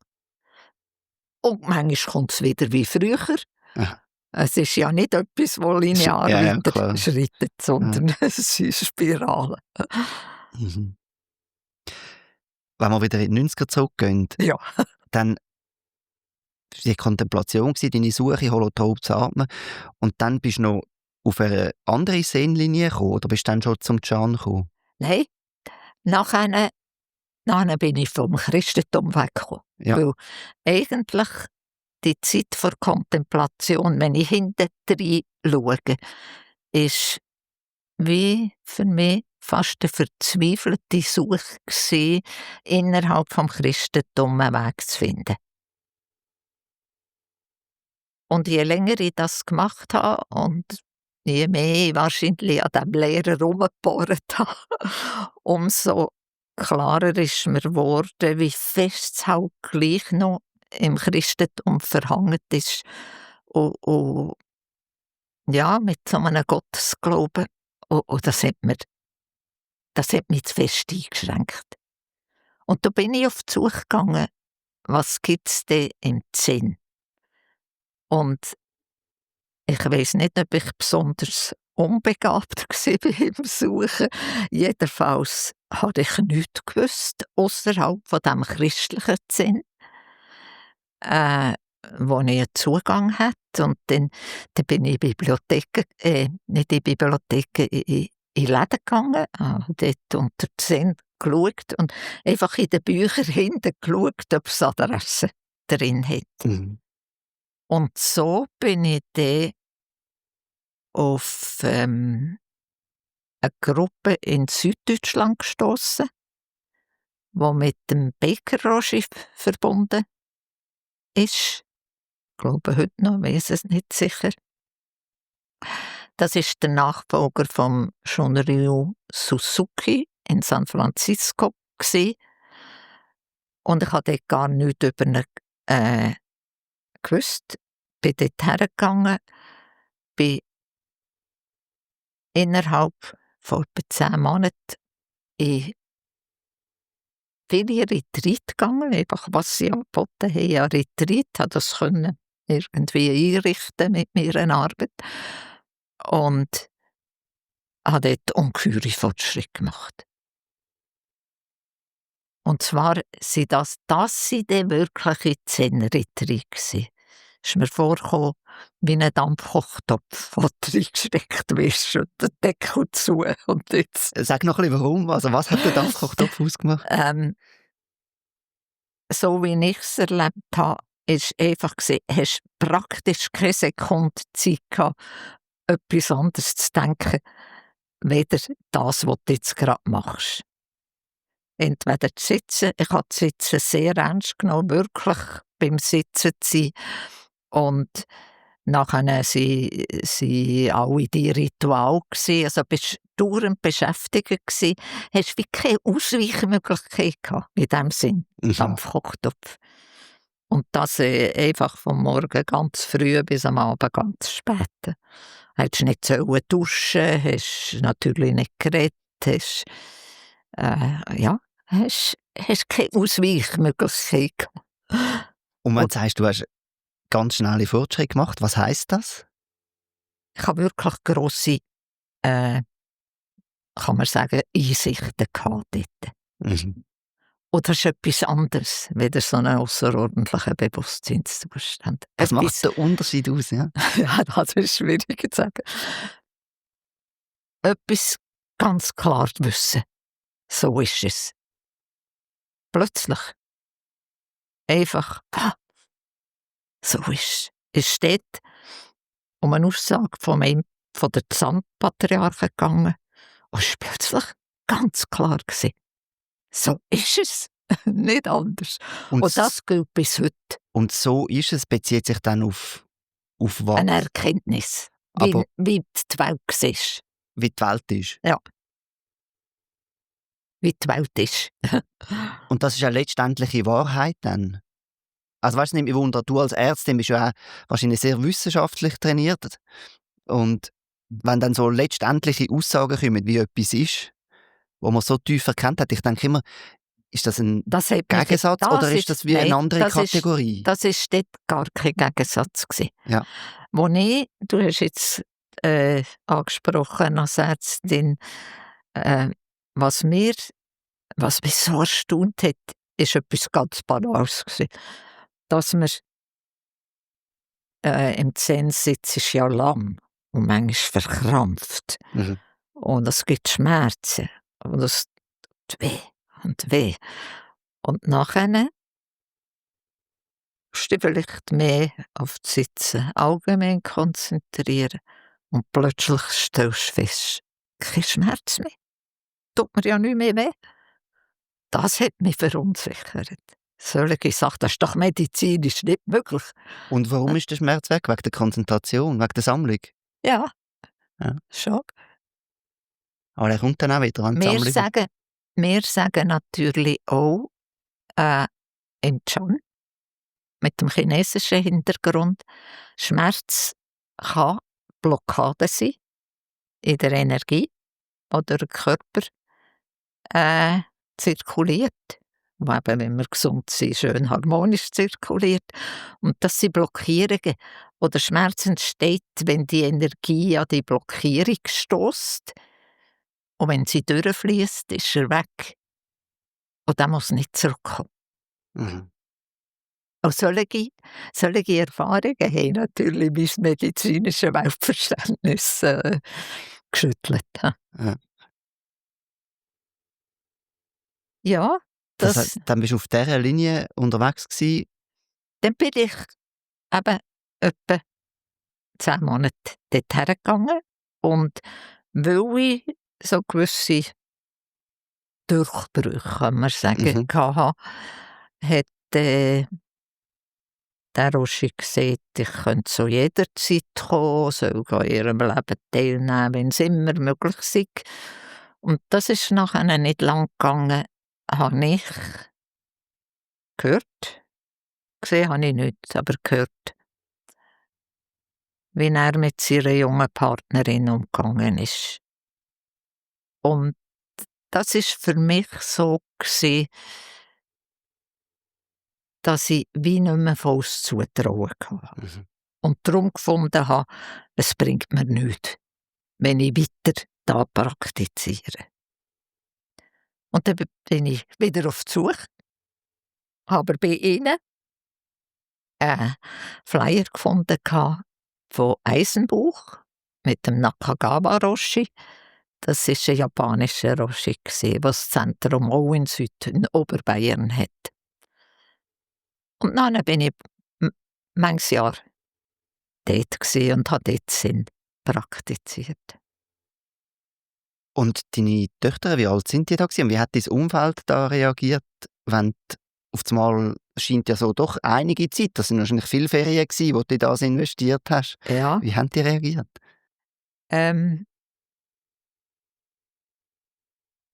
Und manchmal kommt es wieder wie früher. Ja. Es ist ja nicht etwas, das linear Ja, weiter klar. schreitet, sondern es sind Spiralen. Mhm. Wenn wir wieder in die 90er zurückgehen, Ja. dann war die Kontemplation, deine Suche, holotrope zu atmen. Und dann bist du noch auf eine andere Sehnlinie gekommen, oder bist du dann schon zum Can gekommen? Nein, nachher bin ich vom Christentum weggekommen. Ja. Weil eigentlich die Zeit vor Kontemplation, wenn ich hinten rein schaue, ist wie für mich fast eine verzweifelte Suche gewesen, innerhalb vom Christentum einen Weg zu finden. Und je länger ich das gemacht habe und je mehr ich wahrscheinlich an diesem Lehrer rumgebohrt habe, umso klarer ist mir geworden, wie fest es halt gleich noch im Christentum verhangen ist und ja, mit so einem Gottesglauben. Und das hat mich zu fest eingeschränkt. Und da bin ich auf die Suche gegangen, was gibt es denn im Sinn? Und ich weiss nicht, ob ich besonders unbegabt war im Suchen. Jedenfalls habe ich nichts gewusst, ausserhalb von diesem christlichen Sinn, wo ich einen Zugang hatte. Und dann bin ich in Bibliotheken, nicht in Bibliotheken, in Läden gegangen, habe dort unter den Sinn geschaut und einfach in den Büchern hinten geschaut, ob es Adressen drin hat. Mhm. Und so bin ich dann auf eine Gruppe in Süddeutschland gestossen, die mit dem Bäckerroger verbunden ist. Ich glaube heute noch, weiss es nicht sicher. Das ist der Nachfolger von Shunryu Suzuki in San Francisco gewesen. Und ich habe dort gar nichts über ihn gewusst. Bin dort hergegangen, bin innerhalb von etwa 10 Monaten in viele Retreat gegangen, einfach was sie angeboten haben an Retreat, habe das können irgendwie einrichten mit meiner Arbeit und habe dort ungeheure Fortschritte gemacht. Und zwar sind das sind dann wirkliche Zen-Retreat gewesen. Es ist mir vorgekommen, wie ein Dampfkochtopf, wo du reingesteckt wirst und der Deckel zu. Und jetzt, Sag noch ein bisschen, warum? Also, was hat der Dampfkochtopf ausgemacht? so wie ich es erlebt habe, ist einfach gewesen, hast praktisch keine Sekunde Zeit gehabt, etwas anderes zu denken, weder das, was du jetzt gerade machst. Entweder zu sitzen, ich habe das Sitzen sehr ernst genommen, wirklich beim Sitzen zu sein. Und nachher waren alle die Rituale gewesen, also bist dauernd beschäftigt gewesen, hast wie keine Ausweichmöglichkeit gehabt, in dem Sinn, Dampfkochtopf. Und das einfach vom Morgen ganz früh bis am Abend ganz spät. Hättest nicht sollen duschen, hast natürlich nicht geredet, hast keine Ausweichmöglichkeit gehabt. Und wenn du sagst, du hast ganz schnelle Fortschritte gemacht, was heisst das? Ich habe wirklich grosse, kann man sagen, Einsichten gehabt dort. Mhm. Oder ist etwas anderes, wieder so einen ausserordentlichen Bewusstseinszustand. Was macht den Unterschied aus? Ja? Ja, das ist schwierig zu sagen. Etwas ganz klar zu wissen. So ist es. Plötzlich. Einfach, so ist es. Es steht um eine Aussage von der Gesamtpatriarchen gegangen und es war plötzlich ganz klar gewesen. So ist es. Nicht anders. Und das gilt bis heute. Und so ist es, bezieht sich dann auf was? Eine Erkenntnis. Wie die Welt ist. Wie die Welt ist. Ja. Wie die Welt ist. Und das ist ja letztendliche Wahrheit dann. Also weißt du, nimmt mich Wunder, du als Ärztin bist ja auch wahrscheinlich sehr wissenschaftlich trainiert. Und wenn dann so letztendliche Aussagen kommen, wie etwas ist, wo man so tief erkannt hat, ich denke immer, ist das ein Gegensatz oder ist das wie eine andere Kategorie? Das war dort gar kein Gegensatz gewesen. Ja. Du hast jetzt angesprochen als Ärztin, was mich so erstaunt hat, ist etwas ganz Banales gewesen. Dass man im Zen sitzt, ist ja lang und manchmal verkrampft. Mhm. Und es gibt Schmerzen und es tut weh und weh. Und nachher musst du vielleicht mehr auf das Sitzen allgemein konzentrieren und plötzlich stellst du fest, kein Schmerz mehr. Tut mir ja nicht mehr weh. Das hat mich verunsichert. Solche Sachen, das ist doch medizinisch nicht möglich. Und warum ist der Schmerz weg? Wegen der Konzentration, wegen der Sammlung? Ja, Ja. schon. Aber er kommt dann auch wieder an die Sammlung. Wir sagen natürlich auch im Chan, mit dem chinesischen Hintergrund. Schmerz kann Blockade sein in der Energie, oder der Körper zirkuliert, wo eben, wenn wir gesund sind, schön harmonisch zirkuliert. Und das sind Blockierungen. Oder Schmerz entsteht, wenn die Energie an die Blockierung stößt. Und wenn sie durchfließt, ist er weg. Und dann muss nicht zurückkommen. Mhm. Und solche Erfahrungen haben natürlich mein medizinisches Weltverständnis geschüttelt. Ja. Ja, Das heisst, dann bist du auf dieser Linie unterwegs gewesen. dann bin ich eben etwa 10 Monate dorthin gegangen. Und weil ich so gewisse Durchbrüche, kann man sagen, hatte, hat der Roshi gesagt, ich könnte zu jeder Zeit kommen, soll an ihrem Leben teilnehmen, wenn es immer möglich sei. Und das ist nachher nicht lang gegangen, habe ich gehört, gesehen habe ich nichts, aber gehört, wie er mit seiner jungen Partnerin umgegangen ist. Und das war für mich so gewesen, dass ich wie nicht mehr volles Zutrauen hatte. Mhm. Und darum gefunden habe, es bringt mir nichts, wenn ich weiter da praktiziere. Und dann bin ich wieder auf die Suche, habe bei ihnen einen Flyer gefunden von Eisenbuch mit dem Nakagawa-Roshi. Das war ein japanischer Roshi, der das Zentrum auch in Oberbayern hat. Und dann bin ich manches Jahr dort und habe dort Sinn praktiziert. Und deine Töchter, wie alt sind die da gewesen? Und wie hat dein Umfeld da reagiert, wenn auf einmal scheint ja so doch einige Zeit, das sind wahrscheinlich viele Ferien gewesen, wo du in das investiert hast. Ja. Wie haben die reagiert?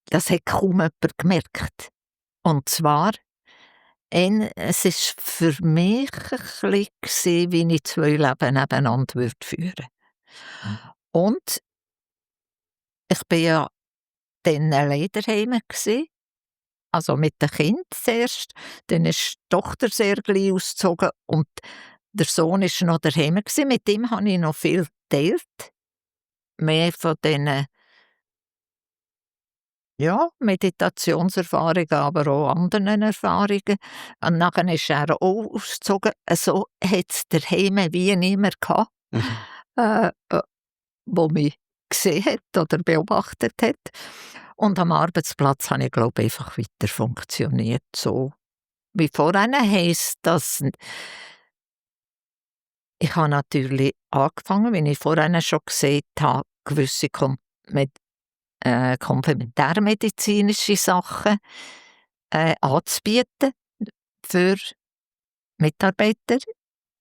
Das hat kaum jemand gemerkt. Und zwar, es war für mich ein bisschen, wie ich 2 Leben nebeneinander führen würde. Und ich war ja dann allein daheim, also mit dem Kind zuerst. Dann ist die Tochter sehr gleich ausgezogen und der Sohn war noch daheim. Mit ihm habe ich noch viel geteilt. Mehr von diesen Meditationserfahrungen, aber auch anderen Erfahrungen. Und nachher ist er auch ausgezogen. So hat es daheim wie niemand gehabt, der mich gesehen hat oder beobachtet hat. Und am Arbeitsplatz habe ich, glaube ich, einfach weiter funktioniert. So wie vorhin heisst das, ich habe natürlich angefangen, wie ich vorhin schon gesagt habe, gewisse komplementärmedizinische Sachen anzubieten für Mitarbeiter,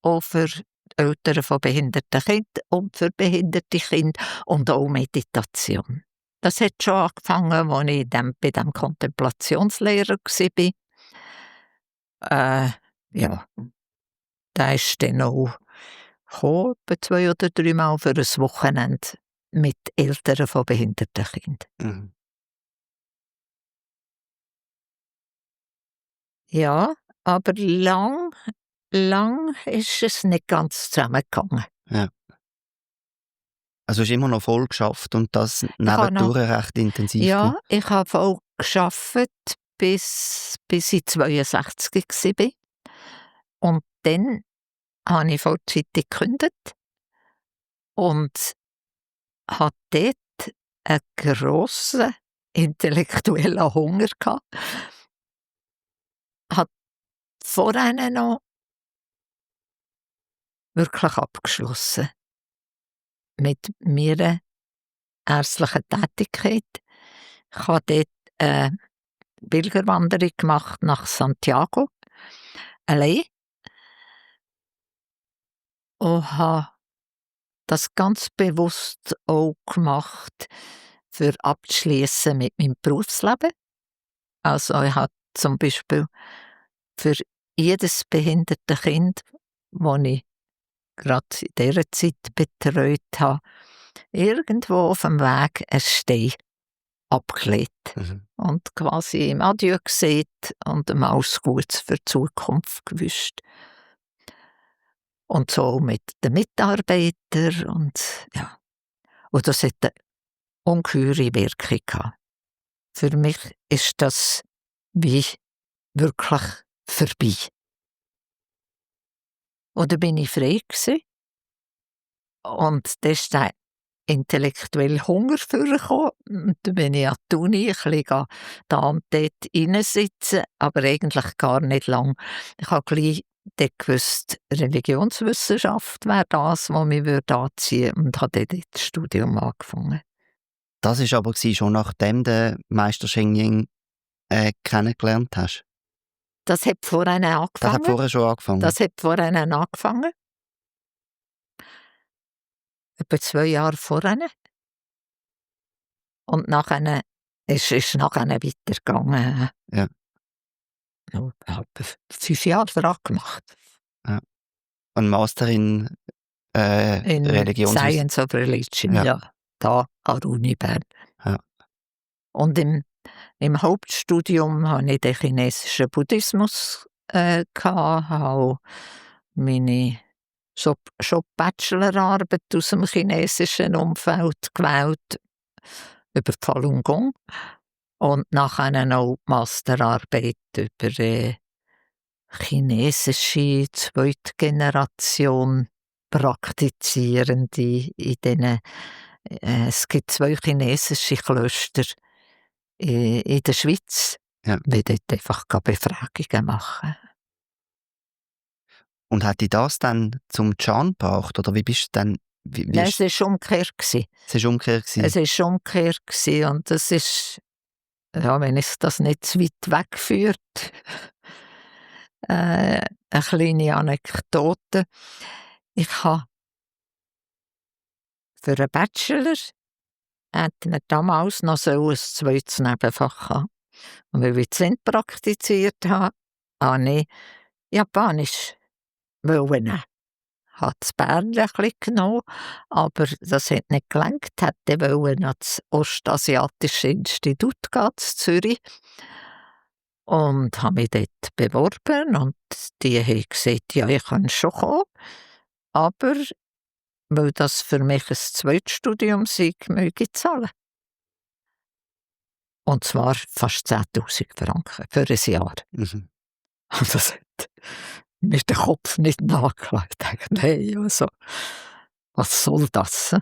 auch für Eltern von behinderten Kindern und für behinderte Kinder und auch Meditation. Das hat schon angefangen, als ich bei diesem Kontemplationslehrer war. Ja, der ist dann auch gekommen, etwa 2 oder 3 Mal für ein Wochenende mit Eltern von behinderten Kindern. Mhm. Ja, aber lang ist es nicht ganz zusammengegangen. Ja. Also hast du immer noch voll geschafft und das noch- nebendurch recht intensiv Ja, gemacht? ich habe voll gearbeitet, bis ich 62 war. Und dann habe ich vollzeitig gekündigt und hatte dort einen grossen intellektuellen Hunger gehabt. Habe vorher noch wirklich abgeschlossen mit meiner ärztlichen Tätigkeit. Ich habe dort eine Pilgerwanderung gemacht nach Santiago, allein, und habe das ganz bewusst auch gemacht, für abzuschliessen mit meinem Berufsleben. Also ich habe zum Beispiel für jedes behinderte Kind, das ich gerade in dieser Zeit betreut habe, irgendwo auf dem Weg einen Stein abgelegt und quasi im Adieu gesehen und ihm alles Gutes für die Zukunft gewünscht. Und so mit den Mitarbeitern und ja. Und das hat eine ungeheure Wirkung gehabt. Für mich ist das wie wirklich vorbei. Und dann bin ich frei gewesen. Und dann ist der intellektuelle Hunger vorgekommen. Und dann bin ich an die Uni ein bisschen da und dort reinsitzen, aber eigentlich gar nicht lang. Ich habe gleich dann gewusst, Religionswissenschaft wäre das, was mich anziehen würde, und habe dort das Studium angefangen. Das war aber schon nachdem du Meister Sheng Yin kennengelernt hast? Das hat vorher angefangen. Das hat vorher schon angefangen? Das hat vorher angefangen. Etwa 2 Jahre vorher. Und nachher ist nachher weitergegangen. Ja. Ich habe 5 Jahre daran gemacht. Ja. Und Master in Science of Religion, ja. Da an der Uni Bern. Ja. Und im Hauptstudium hatte ich den chinesischen Buddhismus habe meine schon Bachelorarbeit aus dem chinesischen Umfeld gewählt, über Falun Gong. Und nachher noch Masterarbeit über chinesische Zweitgeneration Praktizierende in diesen es gibt 2 chinesische Klöster in der Schweiz. Ja. Wir dort einfach Befragungen machen. Und hat dich das dann zum Chan gebracht? Oder wie bist du dann... Nein, es war umgekehrt. Es war umgekehrt? Es war umgekehrt und das ist, ja, wenn es das nicht zu weit wegführt, eine kleine Anekdote. Ich habe für einen Bachelor hätten wir damals noch so ein zweites Nebenfach haben. Und weil ich Zen praktiziert habe, habe ich Japanisch nehmen. Ich habe das Bärli ein bisschen genommen, aber das hat nicht gelangt. Ich wollte ans Ostasiatische Institut gehen, in Zürich. Und habe mich dort beworben und die haben gesagt, ja, ich kann schon kommen, aber weil das für mich ein Zweitstudium sei, möge ich zahlen. Und zwar fast 10'000 Franken für ein Jahr. Und das hat mir den Kopf nicht nachgelassen. Ich dachte, nein, also, was soll das?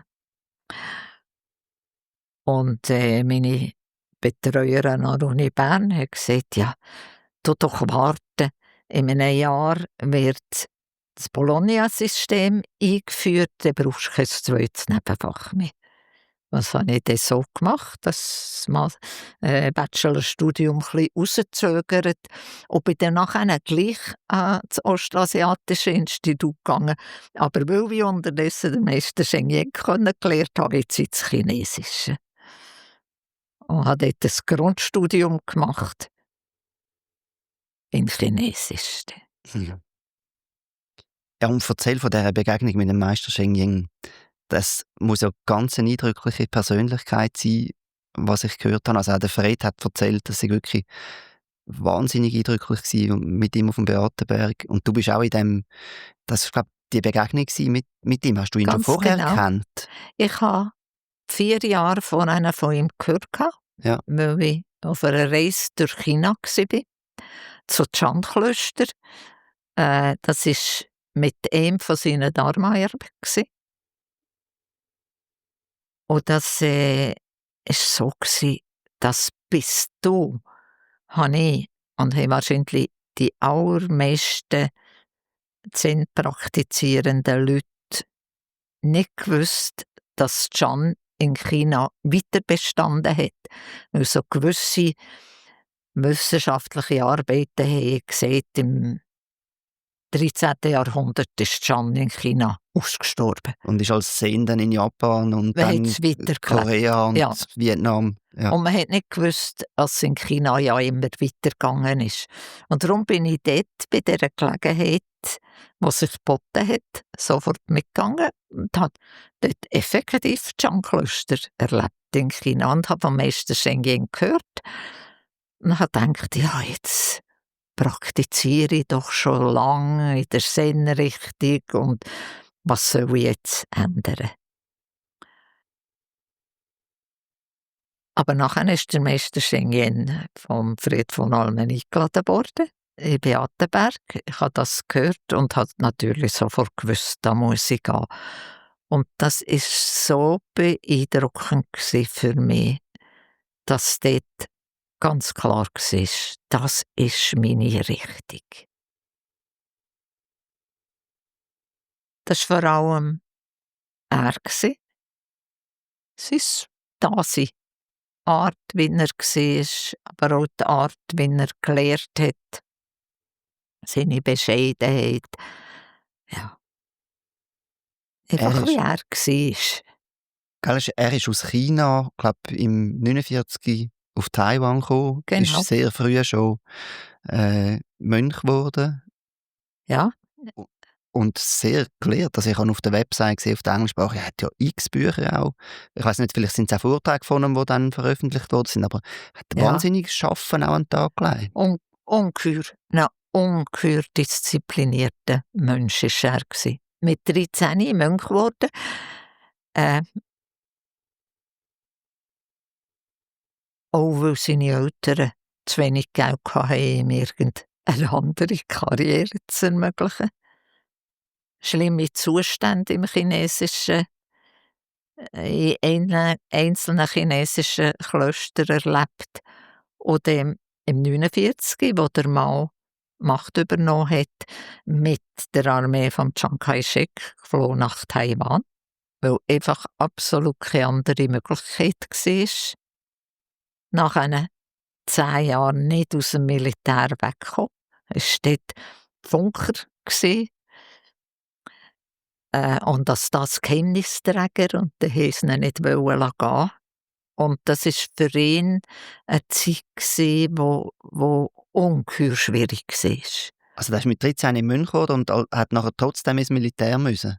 Und meine Betreuerin an der Uni Bern hat gesagt, ja, tu doch warten, in einem Jahr wird das Bologna-System eingeführt, dann brauchst du kein zweites Nebenfach mehr. Was habe ich dann so gemacht, das Bachelorstudium ein bisschen rauszögert und bin dann nachher gleich ans Ostasiatische Institut gegangen. Aber weil ich unterdessen den Meister Sheng Yin kennengelernt habe, jetzt ins Chinesische. Und habe dort ein Grundstudium gemacht in Chinesisch. Ja, und erzähl von dieser Begegnung mit dem Meister Sheng Yin. Das muss ja ganz eine eindrückliche Persönlichkeit sein, was ich gehört habe. Also auch der Fred hat erzählt, dass sie wirklich wahnsinnig eindrücklich war mit ihm auf dem Beatenberg. Und du bist auch in dem, das war, glaube ich, die Begegnung mit ihm. Hast du ihn Ganz schon vorher genau gekannt? Ich habe 4 Jahre vorher von ihm gehört, Ja. weil ich auf einer Reise durch China war, zu Chan-Klöster. Das war mit einem von seinen Dharma-Erben. Und das war so, dass bis du habe ich und haben wahrscheinlich die allermeisten Zen praktizierenden Leute nicht gewusst, dass Chan in China weiter bestanden hat. Weil so gewisse wissenschaftliche Arbeiten haben gesagt, im 13. Jahrhundert ist Chan in China ausgestorben. Und ist als Zen dann in Japan und Man dann hat es weitergelebt. Korea und Ja. Vietnam. Ja. Und man hat nicht gewusst, dass es in China ja immer weitergegangen ist. Und darum bin ich dort bei dieser Gelegenheit, die sich geboten hat, sofort mitgegangen und habe dort effektiv Chan-Klöster erlebt in China und habe vom Meister Sheng gehört und habe gedacht, ja, jetzt praktiziere ich doch schon lange in der Zen-Richtung und was soll ich jetzt ändern? Aber nachher ist der Meister Sheng vom Fried von Almen eingeladen worden, in Beatenberg. Ich habe das gehört und habe natürlich sofort gewusst, da muss ich gehen. Und das war so beeindruckend für mich, dass dort ganz klar war, das ist meine Richtung. Das war vor allem er. Sein Dasein. Art, wie er war, aber auch die Art, wie er gelehrt hat. Seine Bescheidenheit. Ja. Einfach wie er war. Er ist aus China, glaube im 49 auf Taiwan gekommen. Genau. Ist sehr früh schon Mönch geworden. Ja. Und sehr gelehrt. Also ich habe auf der Website gesehen, auf der Englischsprache, er hat ja x Bücher auch. Ich weiß nicht, vielleicht sind es auch Vorträge von ihm, die dann veröffentlicht worden sind, aber er hat Ja. wahnsinniges Schaffen auch an den Tag gelegt. Ungeheuer disziplinierter Mensch war er. Mit 13 Mönch geworden. Auch weil seine Eltern zu wenig Geld hatten, ihm irgendeine andere Karriere zu ermöglichen. Schlimme Zustände im chinesischen, in einzelnen chinesischen Klöstern erlebt. Und im 49, wo der Mao Macht übernommen hat, mit der Armee von Chiang Kai-shek geflohen nach Taiwan, weil einfach absolut keine andere Möglichkeit war. Nach 10 Jahren nicht aus dem Militär weggekommen. Es war dort Funker. Und das Geheimnisträger, und dann wollten sie ihn nicht gehen. Und das war für ihn eine Zeit, die ungeheuer schwierig war. Also der ist mit 13 in München geworden und hat nachher trotzdem ins Militär müssen?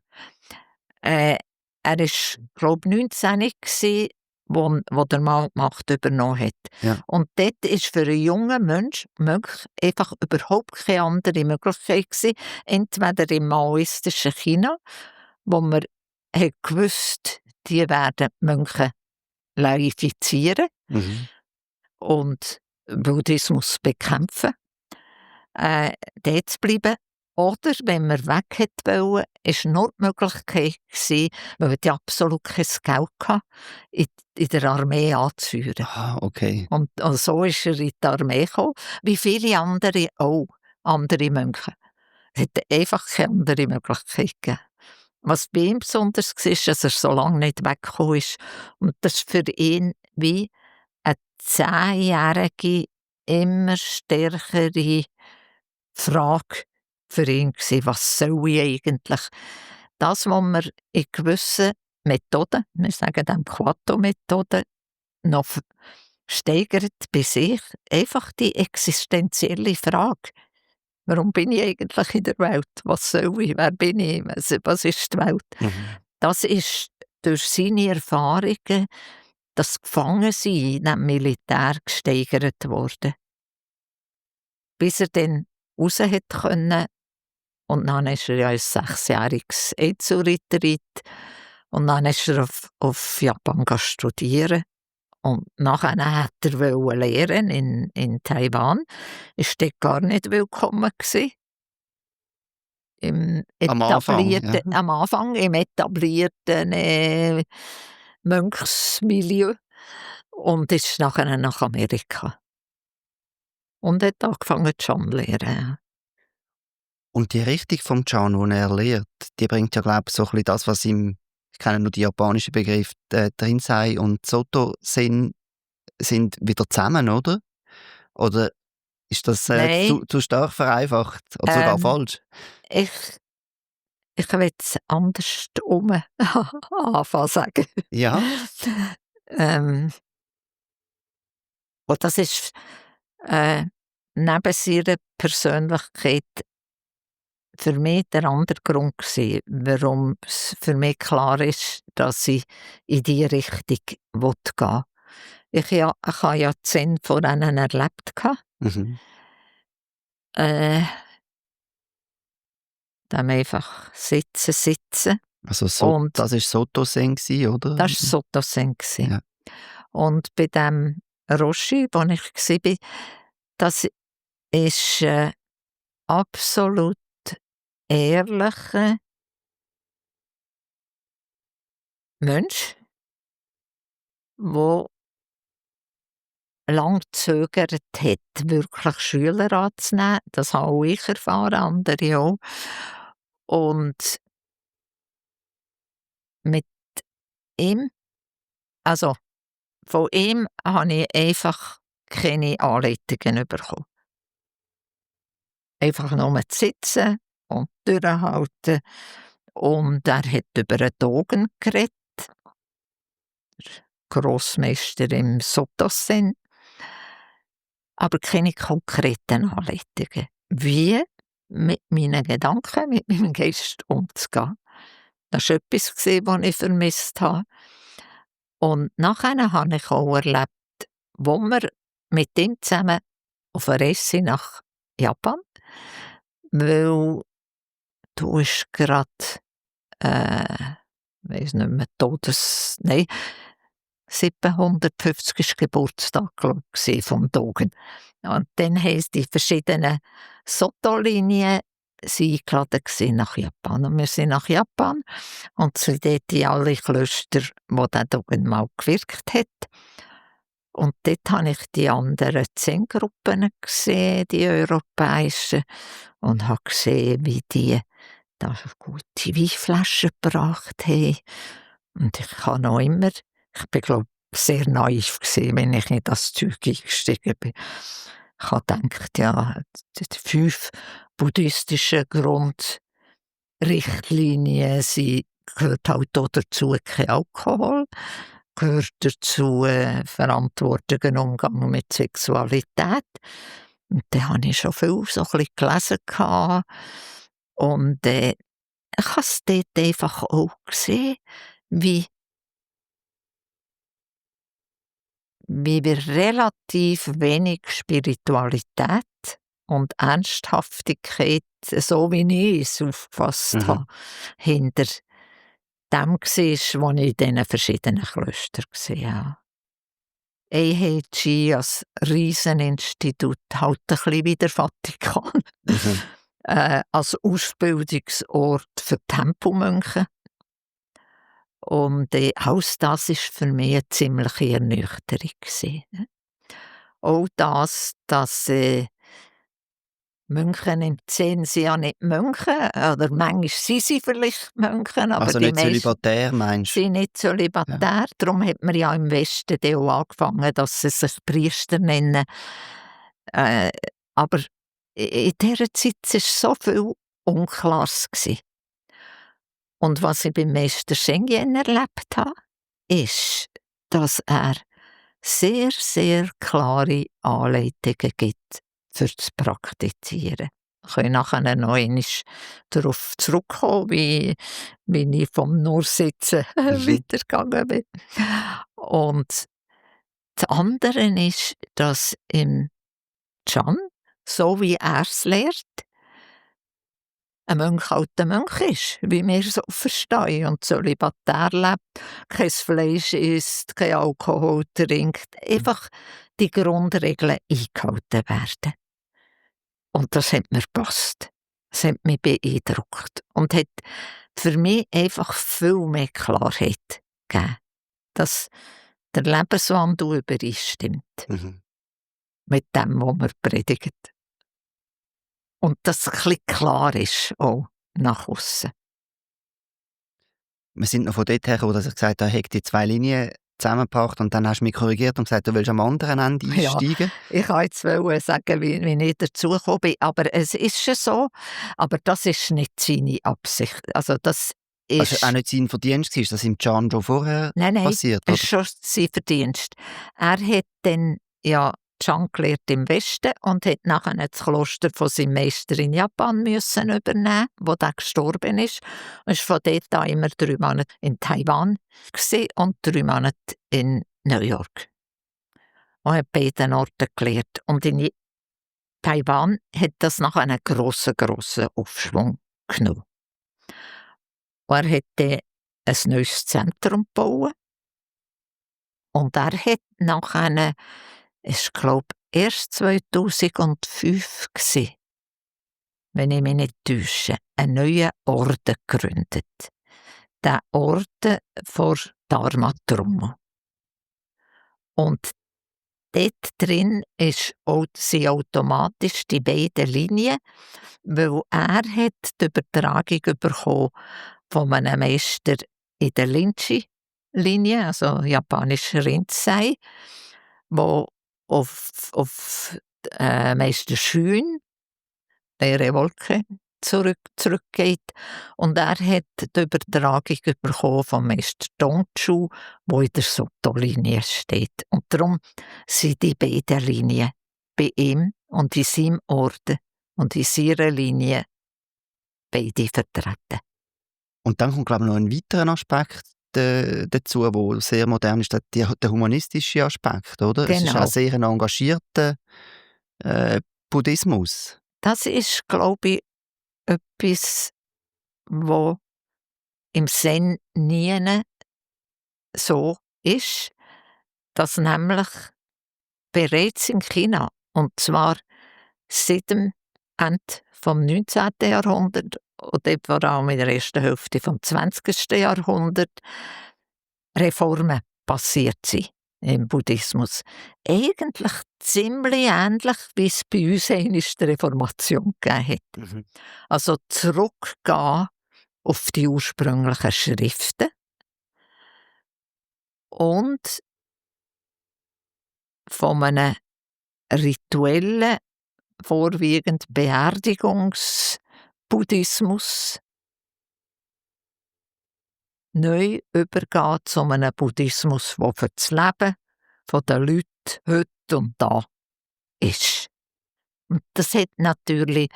Er war, glaube ich, 19 gewesen, wo der Mann die Macht übernommen hat. Ja. Und dort war für einen jungen Mönch einfach überhaupt keine andere Möglichkeit gewesen. Entweder im maoistischen China, wo man hat gewusst, die werden die Mönche laifizieren und Buddhismus bekämpfen, dort zu bleiben. Oder, wenn man weg hätte wollen, war nur die Möglichkeit gewesen, weil die absolut kein Geld hatten, in der Armee anzuführen. Ah, okay. Und so ist er in die Armee gekommen, wie viele andere auch, andere Mönche. Es hätte einfach keine andere Möglichkeit gegeben. Was bei ihm besonders war, dass er so lange nicht weggekommen ist. Und das war für ihn wie eine 10-jährige, immer stärkere Frage für ihn gewesen, was soll ich eigentlich? Das, was man in gewissen Methoden, wir sagen dem Quato-Methode, noch steigert bei sich, einfach die existenzielle Frage. Warum bin ich eigentlich in der Welt? Was soll ich? Wer bin ich? Was ist die Welt? Das ist durch seine Erfahrungen, das Gefangensein in dem Militär gesteigert worden. Bis er dann raus hätte können. Und dann ist er ja ein 6-jähriges Eizu-Retreat. Und dann ist er auf Japan studieren. Und nachher wollte er lehren in Taiwan. Ist dort gar nicht willkommen gewesen. Am Anfang im etablierten Mönchsmilieu. Und ist nachher nach Amerika. Und hat angefangen Chan zu lehren. Und die Richtung vom Chan, die er lehrt, die bringt ja, glaube ich, so ein bisschen das, was im, ich kenne nur die japanischen Begriffe, Rinzai und Soto sind wieder zusammen, oder? Oder Ist das Nein, zu stark vereinfacht oder sogar ähm, falsch? ich ich will es andersrum anfangen sagen. Ja. Ähm, und das ist, äh, neben ihrer Persönlichkeit für mich der andere Grund gsi, warum es für mich klar ist, dass ich in diese Richtung gehen will. Ich habe ja 10 von ihnen erlebt gehabt. Mhm. Äh, dann einfach sitzen. Also so, Und das war Soto-Sen gsi, oder? das war so das Sinn gsi. Ja. Und bei dem Roshi, wo ich war, das ist absolut ehrlicher Mensch, der lang gezögert hat, wirklich Schüler anzunehmen. Das habe auch ich erfahren, andere auch. Und mit ihm, also von ihm habe ich einfach keine Anleitungen bekommen. Einfach nur zu sitzen und durchhalten. Und er hat über den Dogen geredet, der Grossmeister im Sotosen, aber keine konkreten Anleitungen. Wie mit meinen Gedanken, mit meinem Geist umzugehen. Das war etwas, was ich vermisst habe. Und nachher habe ich auch erlebt, wo wir mit ihm zusammen auf eine Reise sind nach Japan, weil du ist gerade, weiss nicht mehr, 750. Geburtstag, glaube ich, vom Dogen. Und dann haben die verschiedenen Soto-Linien eingeladen nach Japan. Und wir sind nach Japan und sind dort in alle Klöster, wo der Dogen mal gewirkt hat. Und dort habe ich die anderen 10 Gruppen gesehen, die europäischen, und habe gesehen, wie die da gute Weinflaschen gebracht haben. Und ich habe noch immer, ich bin, glaube ich, sehr naiv gewesen, wenn ich in das Zeug eingestiegen bin. Ich habe gedacht, ja, die 5 buddhistischen Grundrichtlinien gehört halt auch dazu kein Alkohol, gehört dazu verantwortlichen Umgang mit Sexualität. Und da habe ich schon viel so ein bisschen gelesen gehabt. Und ich habe es dort einfach auch gesehen, wie wir relativ wenig Spiritualität und Ernsthaftigkeit, so wie ich es aufgefasst Mhm. habe, hinter dem war, was ich in diesen verschiedenen Klöstern gesehen habe. AHG als Rieseninstitut, halt ein bisschen wie der Vatikan, Mhm. als Ausbildungsort für Tempelmönche. Und alles das war für mich eine ziemliche Ernüchterung gsi, ne? Auch das, dass Mönche im Zen sind ja nicht Mönche, oder manchmal sind sie vielleicht Mönche, aber Also die nicht meisten zölibatär, meinst sind nicht du? Ja. zölibatär. Darum hat man ja im Westen dann auch angefangen, dass sie sich Priester nennen. Äh, aber in dieser Zeit war so viel Unklares gsi. Und was ich beim Meister Schengen erlebt habe, ist, dass er sehr, sehr klare Anleitungen gibt für das Praktizieren. Ich kann nachher noch einmal darauf zurückkommen, wie ich vom Nursitzen Mhm. weitergegangen bin. Und das andere ist, dass im Chan, so wie er es lehrt, ein Mönch halt ein Mönch ist, wie wir so verstehen, und zölibatär lebt, kein Fleisch isst, kein Alkohol trinkt, einfach die Grundregeln eingehalten werden. Und das hat mir gepasst. Das hat mich beeindruckt und hat für mich einfach viel mehr Klarheit gegeben, dass der Lebenswandel übereinstimmt Mhm. mit dem, was man predigt. Und dass es ein bisschen klar ist, auch nach aussen. Wir sind noch von dort her gekommen, dass ich gesagt habe, ich habe die 2 Linien zusammengebracht und dann hast du mich korrigiert und gesagt, du willst am anderen Ende Ja, einsteigen. ich wollte jetzt sagen, wie ich dazu gekommen bin, aber es ist schon so, aber das ist nicht seine Absicht. Also das Also auch ist, nicht sein Verdienst war, ist das im Can schon vorher nein, passiert, es oder? ist schon sein Verdienst. Er hat dann ja Chan gelernt im Westen und hat nachher das Kloster von seinem Meister in Japan müssen übernehmen, wo der gestorben ist. Und ist von dort an immer 3 Monate in Taiwan gewesen und 3 Monate in New York. Und hat beiden Orten gelernt. Und in Taiwan hat das nach einem grossen Aufschwung genommen. Und er hat dann ein neues Zentrum gebaut. Und er hat nachher, ich glaube, erst 2005 gewesen, wenn ich mich nicht täusche, einen neuen Orden gegründet. Der Orden vor Dharma-Trommel. Und dort drin sind automatisch die beiden Linien, weil er hat die Übertragung bekommen von einem Meister in der Linchi-Linie, also japanisch Rinzai, wo auf Meister Schün, leere Wolke, zurückgeht. Und er hat die Übertragung bekommen vom Meister Dongshu, wo in der Soto-Linie steht. Und darum sind die beiden Linien bei ihm und in seinem Orden und in seiner Linie beide vertreten. Und dann kommt, glaube ich, noch ein weiterer Aspekt dazu, der sehr modern ist, der humanistische Aspekt, oder? Es ist Genau. auch sehr ein engagierter Buddhismus. Das ist, glaube ich, etwas, wo im Zen nie so ist, dass nämlich bereits in China, und zwar seit dem Ende vom 19. Jahrhundert und dort vor allem in der ersten Hälfte vom 20. Jahrhundert, Reformen passiert sind im Buddhismus. Eigentlich ziemlich ähnlich, wie es bei uns einmal die Reformation gegeben hat. Also zurückgehen auf die ursprünglichen Schriften und von einem rituellen, vorwiegend Beerdigungsbuddhismus neu übergehen zu einem Buddhismus, der für das Leben der Leute heute und da ist. Und das hat natürlich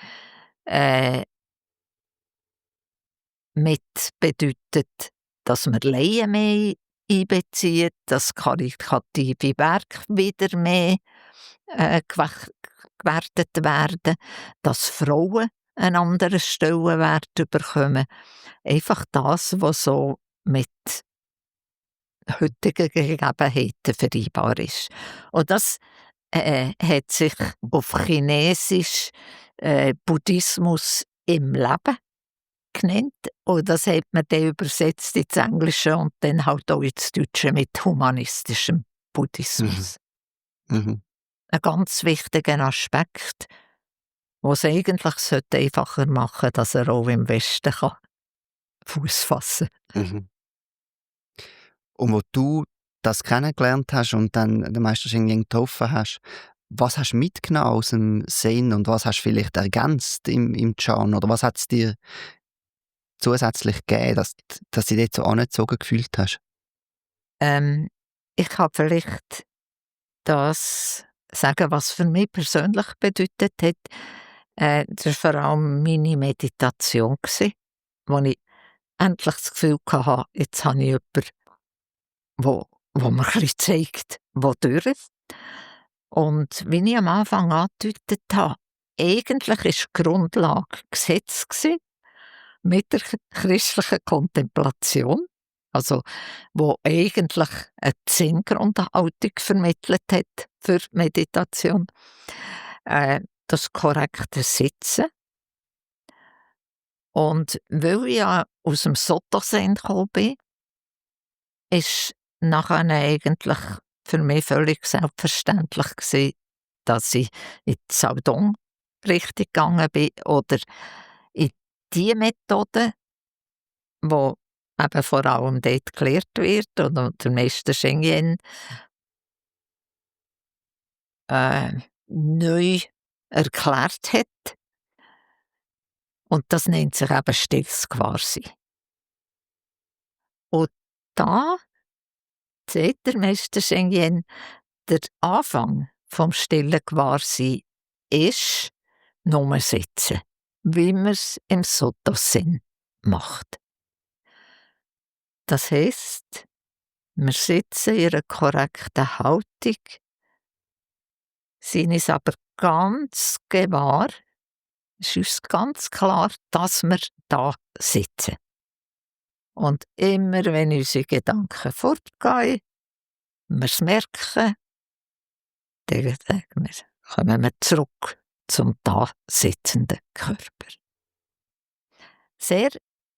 mit bedeutet, dass man Laien mehr einbezieht, dass karitative Werke wieder mehr gewertet werden, dass Frauen einen anderen Stellenwert bekommen. Einfach das, was so mit heutigen Gegebenheiten vereinbar ist. Und das hat sich auf Chinesisch Buddhismus im Leben genannt. Und das hat man dann übersetzt ins Englische und dann halt auch ins Deutsche mit humanistischem Buddhismus. Mhm. Ein ganz wichtiger Aspekt, was eigentlich einfacher machen sollte, dass er auch im Westen Fuß fassen kann. Mhm. Und wo du das kennengelernt hast und dann den Meister Xing Yin getroffen hast, was hast du mitgenommen aus dem Zen und was hast du vielleicht ergänzt im Chan oder was hat es dir zusätzlich gegeben, dass du dich dort so angezogen gefühlt hast? Ich kann vielleicht das sagen, was für mich persönlich bedeutet hat. Das war vor allem meine Meditation, wo ich endlich das Gefühl hatte, jetzt habe ich jemanden, wo mir ein bisschen zeigt, wodurch. Und wie ich am Anfang angedeutet habe, eigentlich war die Grundlage Gesetz mit der christlichen Kontemplation, also wo eigentlich eine Zen-Grundhaltung vermittelt hat für Meditation, das korrekte Sitzen. Und weil ich ja aus dem Soto-Zen gekommen bin, ist nachher eigentlich für mich völlig selbstverständlich gewesen, dass ich in die Saudong-Richtung gegangen bin oder in die Methode, die eben vor allem dort gelehrt wird oder der Meister Sheng Yen neu erklärt hat. Und das nennt sich eben stilles Gewahrsein. Und da sieht der Meister Sheng Yen, der Anfang vom stillen Gewahrsein ist nur sitzen, wie man es im Soto-Sinn macht. Das heisst, wir sitzen in einer korrekten Haltung, sind uns aber ganz gewahr, es ist uns ganz klar, dass wir da sitzen. Und immer, wenn unsere Gedanken fortgehen, wir es merken, dann kommen wir zurück zum da sitzenden Körper. Sehr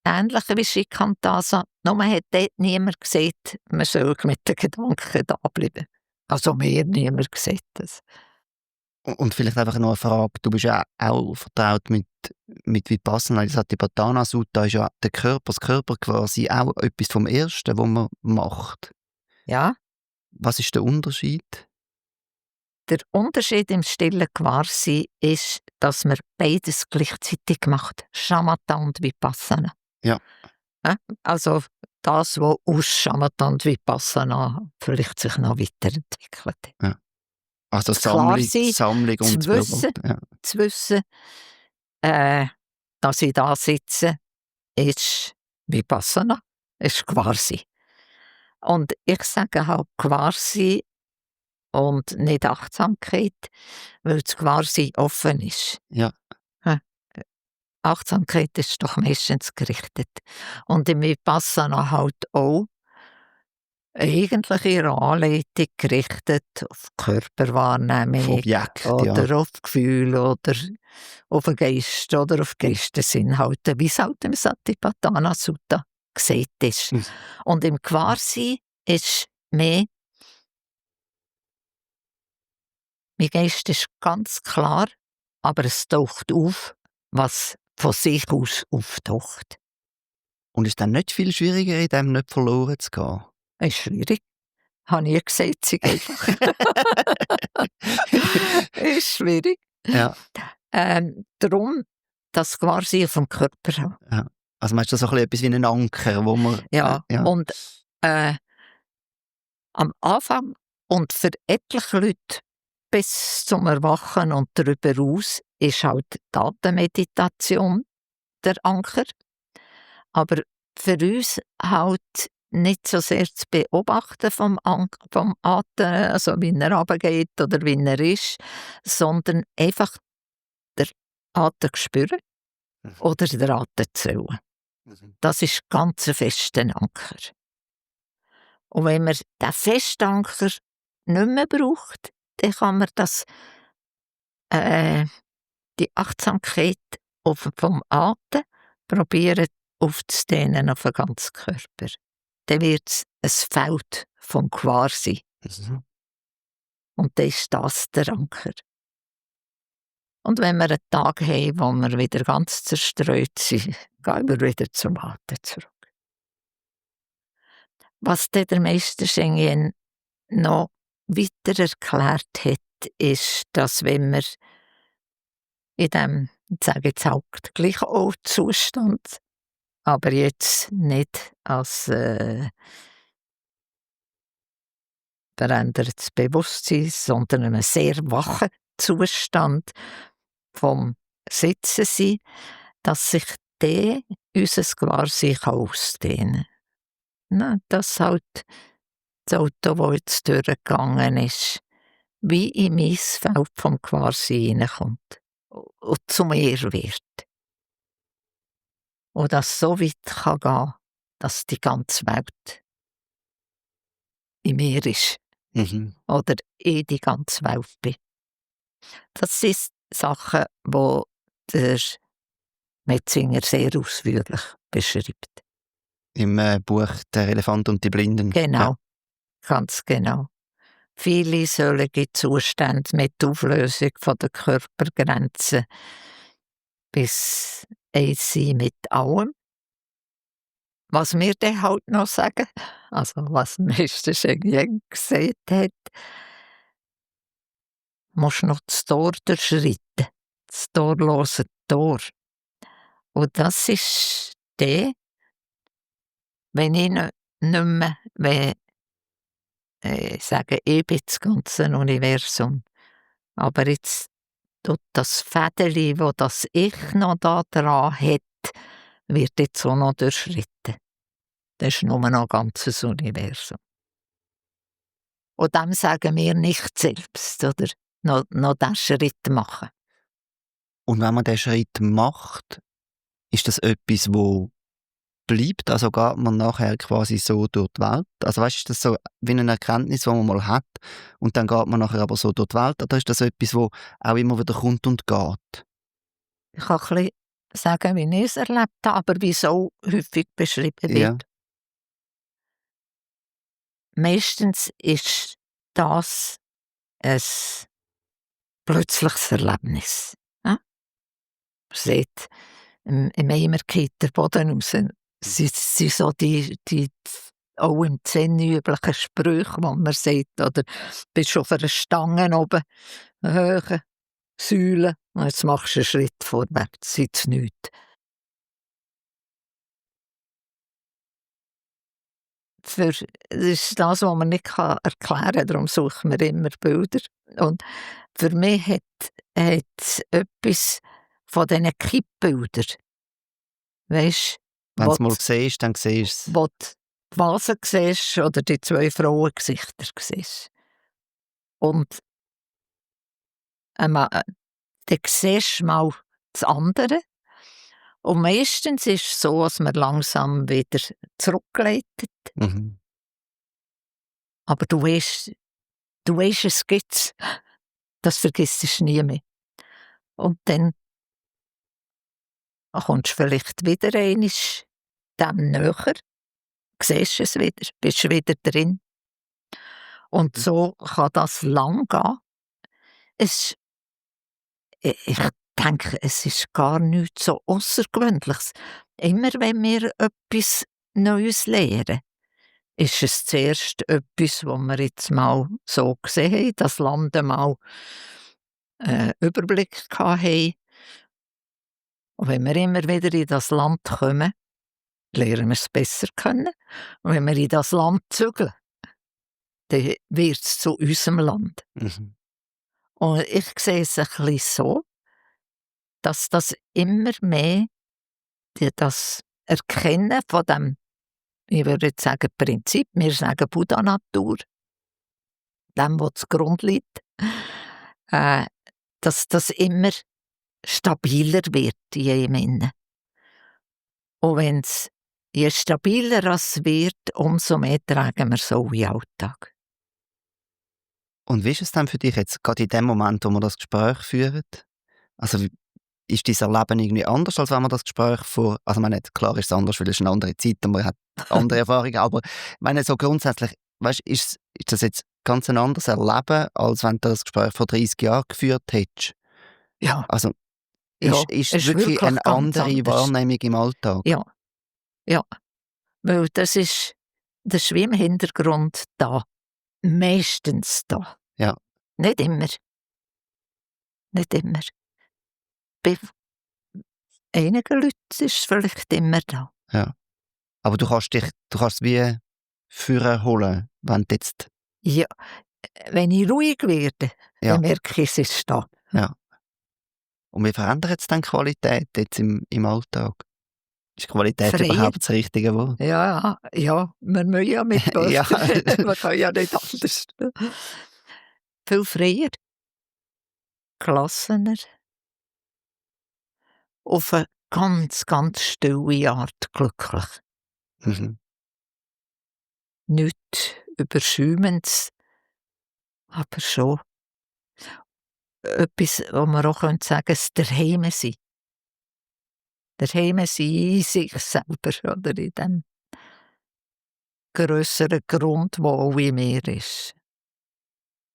ähnlich wie Shikantaza, nur hat dort niemand gesagt, man soll mit den Gedanken da bleiben. Also mir niemand gesagt das. Und vielleicht einfach noch eine Frage, du bist ja auch vertraut mit Vipassana, die Satipatthana Sutta ist ja der Körper, das Körper quasi auch etwas vom Ersten, was man macht. Ja, Was ist der Unterschied? der Unterschied im stillen Gewahrsein ist, dass man beides gleichzeitig macht, Shamatha und Vipassana. Ja. Also das, was aus Shamatha und Vipassana vielleicht sich noch weiterentwickelt. Ja. Also Das klar sein, Sammlung und zu wissen, ja. zu wissen, dass ich da sitze, ist Vipassana, ist Gewahrsein. Und ich sage halt Gewahrsein und nicht Achtsamkeit, weil das Gewahrsein offen ist. Ja. Achtsamkeit ist doch meistens gerichtet. Und im Vipassana halt auch eigentlich ihre Anleitung gerichtet auf Körperwahrnehmung Auf Objekt, oder ja. auf Gefühl oder auf den Geist oder auf Geistesinhalte, wie es halt im Satipatthana Sutta gesagt ist. Mhm. Und im Gewahrsein ist mehr, mein Geist ist ganz klar, aber es taucht auf, was von sich aus auftaucht. Und ist dann nicht viel schwieriger, in dem nicht verloren zu gehen? Ist schwierig. Habe ich gesagt, sei einfach. Ist schwierig. Ja. Darum, das Gewahrsein vom Körper haben. Ja. Also meinst du so etwas wie einen Anker, wo man... Ja, ja. und am Anfang und für etliche Leute bis zum Erwachen und darüber aus ist halt die Atemmeditation der Anker. Aber für uns halt nicht so sehr zu beobachten vom Atem, also wie er runtergeht oder wie er ist, sondern einfach den Atem spüren oder den Atem zählen. Das ist ganz ein fester Anker. Und wenn man diesen festen Anker nicht mehr braucht, dann kann man die Achtsamkeit vom Atem probieren aufzudehnen auf den ganzen Körper. Dann wird es ein Feld vom Gewahrsein. Mhm. Und dann ist das der Anker. Und wenn wir einen Tag haben, wo wir wieder ganz zerstreut sind, gehen wir wieder zum Atem zurück. Was dann der Meister Sheng Yen noch weiter erklärt hat, ist, dass wenn wir in diesem, ich sage jetzt halt, gleich auch Zustand, aber jetzt nicht als verändertes Bewusstsein, sondern einem sehr wachen Zustand vom Sitzen sein, dass sich der unser Gewahrsein ausdehnen kann. Dass halt das Auto, das jetzt durchgegangen ist, wie in mein Feld vom Gewahrsein reinkommt und zu mir wird. Und das so weit kann gehen, dass die ganze Welt in mir ist. Mhm. Oder ich die ganze Welt bin. Das sind Sachen, die der Metzinger sehr ausführlich beschreibt. Im Buch «Der Elefant und die Blinden». Genau, Ja. ganz genau. Viele solche Zustände mit Auflösung von der Körpergrenzen bis eins sein mit allem. was wir dann halt noch sagen, also was Meister Cheng gesagt hat, musst noch das Tor durchschreiten, das torlose Tor. Und das ist der, wenn ich nicht mehr sagen, ich bin das ganze Universum. Aber jetzt tut das Fädeli, wo das Ich noch da dran hat, wird jetzt auch noch durchschritten. Das ist nur noch ein ganzes Universum. Und dem sagen wir nicht selbst, oder? Noch diesen Schritt machen. Und wenn man diesen Schritt macht, ist das etwas, wo bleibt? Also geht man nachher quasi so durch die Welt? Also weißt, ist das so wie eine Erkenntnis, die man mal hat und dann geht man nachher aber so durch die Welt? Oder ist das etwas, wo auch immer wieder kommt und geht? Ich kann ein bisschen sagen, wie ich es erlebt habe, aber wie es auch häufig beschrieben wird. Ja. Meistens ist das ein plötzliches Erlebnis. Ja? Man sieht, im Eimer geht der Boden raus. Es sind so die auch im Zen üblichen Sprüche, die man sagt, oder bist auf einer Stange oben, eine hohe Säule, und jetzt machst du einen Schritt vorwärts, sieht nichts. Das ist das, was man nicht erklären kann, darum suchen wir immer Bilder. Und für mich hat es etwas von diesen Kippbildern. Weisst, Wenn du es mal siehst, dann siehst du es. wo du die Vase siehst oder die 2 Frauengesichter siehst. Und dann siehst du mal das andere. Und meistens ist es so, dass man langsam wieder zurückleitet. Mhm. Aber du weisst, es gibt's. Das vergisst du nie mehr. Und dann kommst du vielleicht wieder einmal dem näher, siehst es wieder, bist wieder drin. Und so kann das lang gehen. Ich denke, es ist gar nichts so Außergewöhnliches. Immer wenn wir etwas Neues lernen, ist es zuerst etwas, was wir jetzt mal so gesehen haben, das Land mal Überblick hatten. Und wenn wir immer wieder in das Land kommen, lernen wir es besser kennen. Und wenn wir in das Land zügeln, dann wird es zu unserem Land. Mhm. Und ich sehe es ein bisschen so, dass das immer mehr das Erkennen von dem, ich würde jetzt sagen Prinzip, wir sagen Buddha-Natur, dem, was zugrunde liegt, dass das immer stabiler wird in jedem Innen. Und je stabiler es wird, umso mehr tragen wir so in den Alltag. Und wie ist es dann für dich jetzt, gerade in dem Moment, wo wir das Gespräch führen? Also ist dein Erleben irgendwie anders, als wenn man das Gespräch vor... Also ich meine, klar ist es anders, weil es ist eine andere Zeit und man hat andere Erfahrungen, aber ich meine, so grundsätzlich, weißt, ist das jetzt ganz ein anderes Erleben, als wenn du das Gespräch vor 30 Jahren geführt hättest? Ja. Also Ja, ist es ist wirklich wirklich eine ganz andere anders. Wahrnehmung im Alltag? Ja, ja. Weil das ist wie im Hintergrund da. Meistens da. Ja. Nicht immer. Nicht immer. Bei einigen Leuten ist es vielleicht immer da. Ja. Aber du kannst es wie führen holen, wenn du jetzt... Ja, wenn ich ruhig werde, Ja. dann merke ich, es ist da. Ja. Und wie verändert es dann die Qualität jetzt im Alltag? Ist Qualität Freier. überhaupt das richtige Wort? Ja, wir müssen ja mit Wörtern. Ja. Man kann ja nicht anders. Viel freier, gelassener, auf eine ganz, ganz stille Art glücklich. Mhm. Nichts Überschäumendes, aber schon etwas, wo man auch sagen könnte, das Daheim sein. Daheim sein in sich selber, oder in dem grösseren Grund, der auch in mir ist.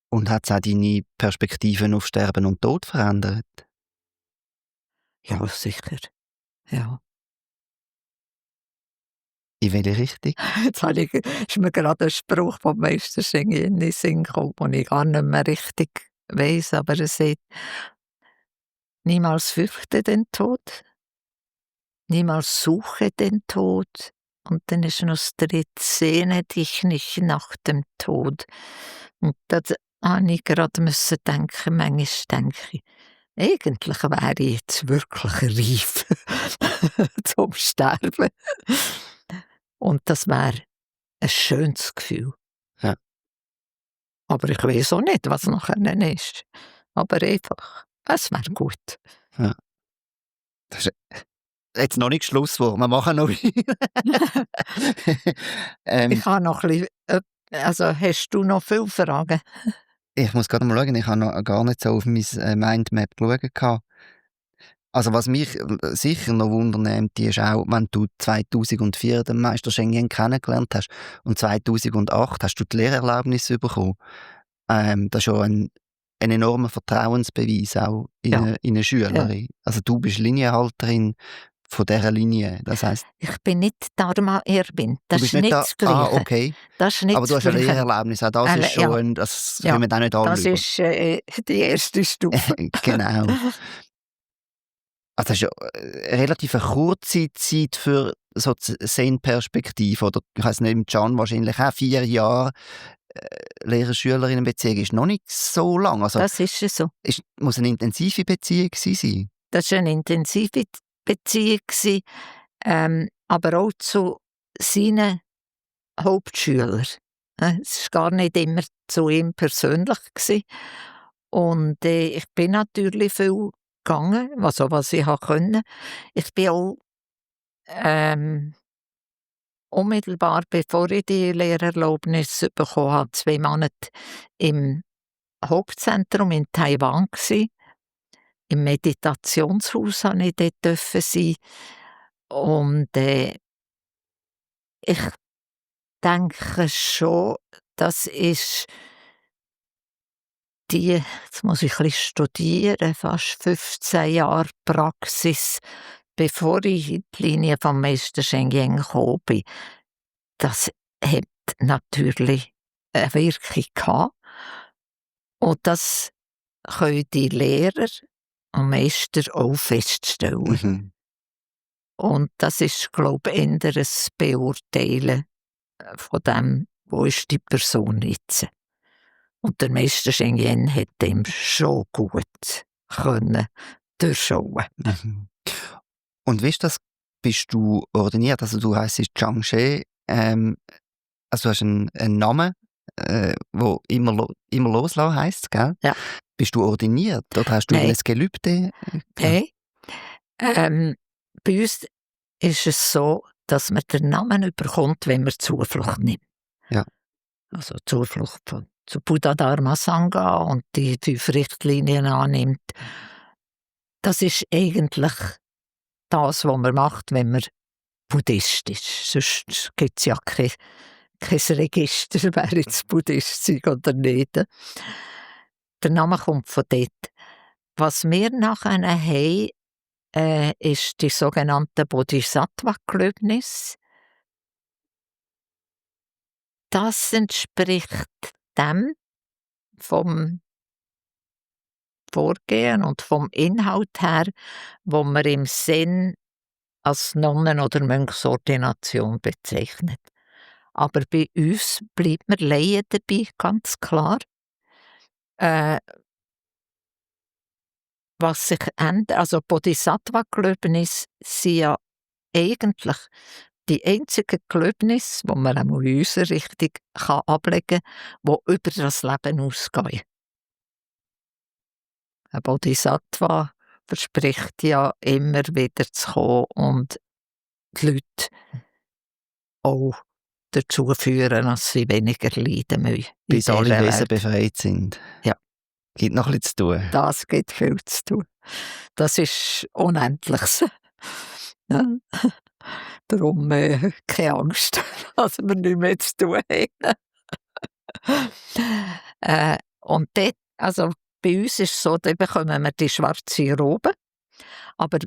Und hat es auch deine Perspektiven auf Sterben und Tod verändert? Ja, sicher. Ja. In welche Richtung? Jetzt ist mir gerade ein Spruch vom Meister Schengi in den Sinn gekommen, den ich gar nicht mehr richtig weiss, aber er sagt: „Niemals fürchte den Tod, niemals suche den Tod.“ Und dann ist noch das Dritte: „Sehne dich nicht nach dem Tod.“ Und da habe ich gerade denken, manchmal denke ich, eigentlich wäre ich jetzt wirklich reif zum Sterben. Und das wäre ein schönes Gefühl. Ja. Aber ich weiss auch nicht, was nachher ist. Aber einfach, es wäre gut. Ja. Das ist jetzt noch nicht Schlusswort, wir machen noch. Ich habe noch ein bisschen, also hast du noch viele Fragen? Ich muss gerade mal schauen, ich habe noch gar nicht so auf mein Mindmap geschaut. Also was mich sicher noch wundernimmt, ist auch, wenn du 2004 den Meister Schengen kennengelernt hast und 2008 hast du die Lehrerlaubnis bekommen. Das ist schon ein enormer Vertrauensbeweis auch in, Ja. in eine Schülerin. Also du bist Linienhalterin von dieser Linie. Das heisst, Ich bin nicht Dharma-Erbin. du Das bist ist nicht nicht da. das Gleiche. Okay. Das ist nicht Aber du das hast eine Gleiche. Lehrerlaubnis. Auch das ist Ja. schon das Ja, kommen auch nicht alle das über. ist die erste Stufe. Genau. Also das ist ja relativ eine kurze Zeit für so die Zen-Perspektive. Oder ich weiss nicht, im Can wahrscheinlich auch 4 Jahre Lehrer-Schülerinnen-Beziehung ist noch nicht so lang. Also Das ist so. muss eine intensive Beziehung gewesen sein. Das war eine intensive Beziehung, aber auch zu seinen Hauptschülern. Es war gar nicht immer zu ihm persönlich gewesen. Und ich bin natürlich viel gegangen, also was ich konnte. Ich bin auch unmittelbar bevor ich die Lehrerlaubnis bekommen habe, 2 Monate im Hauptzentrum in Taiwan gsi. Im Meditationshaus durfte ich dort sein. Und ich denke schon, das ist jetzt muss ich ein bisschen studieren, fast 15 Jahre Praxis, bevor ich in die Linie vom Meister Schengen gekommen bin. Das hat natürlich eine Wirkung gehabt. Und das können die Lehrer und Meister auch feststellen. Mhm. Und das ist, glaube ich, eher ein Beurteilen von dem, wo ist die Person jetzt. Und der Meister Schengen hat dem schon gut können durchschauen. Mhm. Und wie ist das? Bist du ordiniert? Also du heisst Zhang She. Also du hast einen Namen, wo immer loslassen heisst, gell? Ja. Bist du ordiniert oder hast du Nein. ein Gelübde? Nein. Bei uns ist es so, dass man den Namen überkommt, wenn man Zuflucht nimmt. Ja. Also Zuflucht zu Buddha Dharma Sangha und die 5 Richtlinien annimmt. Das ist eigentlich das, was man macht, wenn man Buddhist ist. Sonst gibt es ja kein Register, wer jetzt Buddhist ist oder nicht. Der Name kommt von dort. Was wir nachher haben, ist die sogenannte Bodhisattva-Gelöbnis. Das entspricht dem vom Vorgehen und vom Inhalt her, wo man im Zen als Nonnen- oder Mönchsordination bezeichnet. Aber bei uns bleibt man Laien dabei, ganz klar. Was sich ändert, also Bodhisattva-Gelöbnis sind ja eigentlich die einzigen Gelöbnisse, die man auch in unserer Richtung ablegen kann, die über das Leben ausgehen. Ein Bodhisattva verspricht ja immer wieder zu kommen und die Leute auch dazu führen, dass sie weniger leiden müssen. Bis alle dieser Wesen Welt. befreit sind. Ja. Gibt noch ein bisschen zu tun. Das gibt viel zu tun. Das ist Unendliches. Ja. Darum keine Angst, dass wir nicht mehr zu tun haben. Und dort, also bei uns ist es so, da bekommen wir die schwarze Robe, aber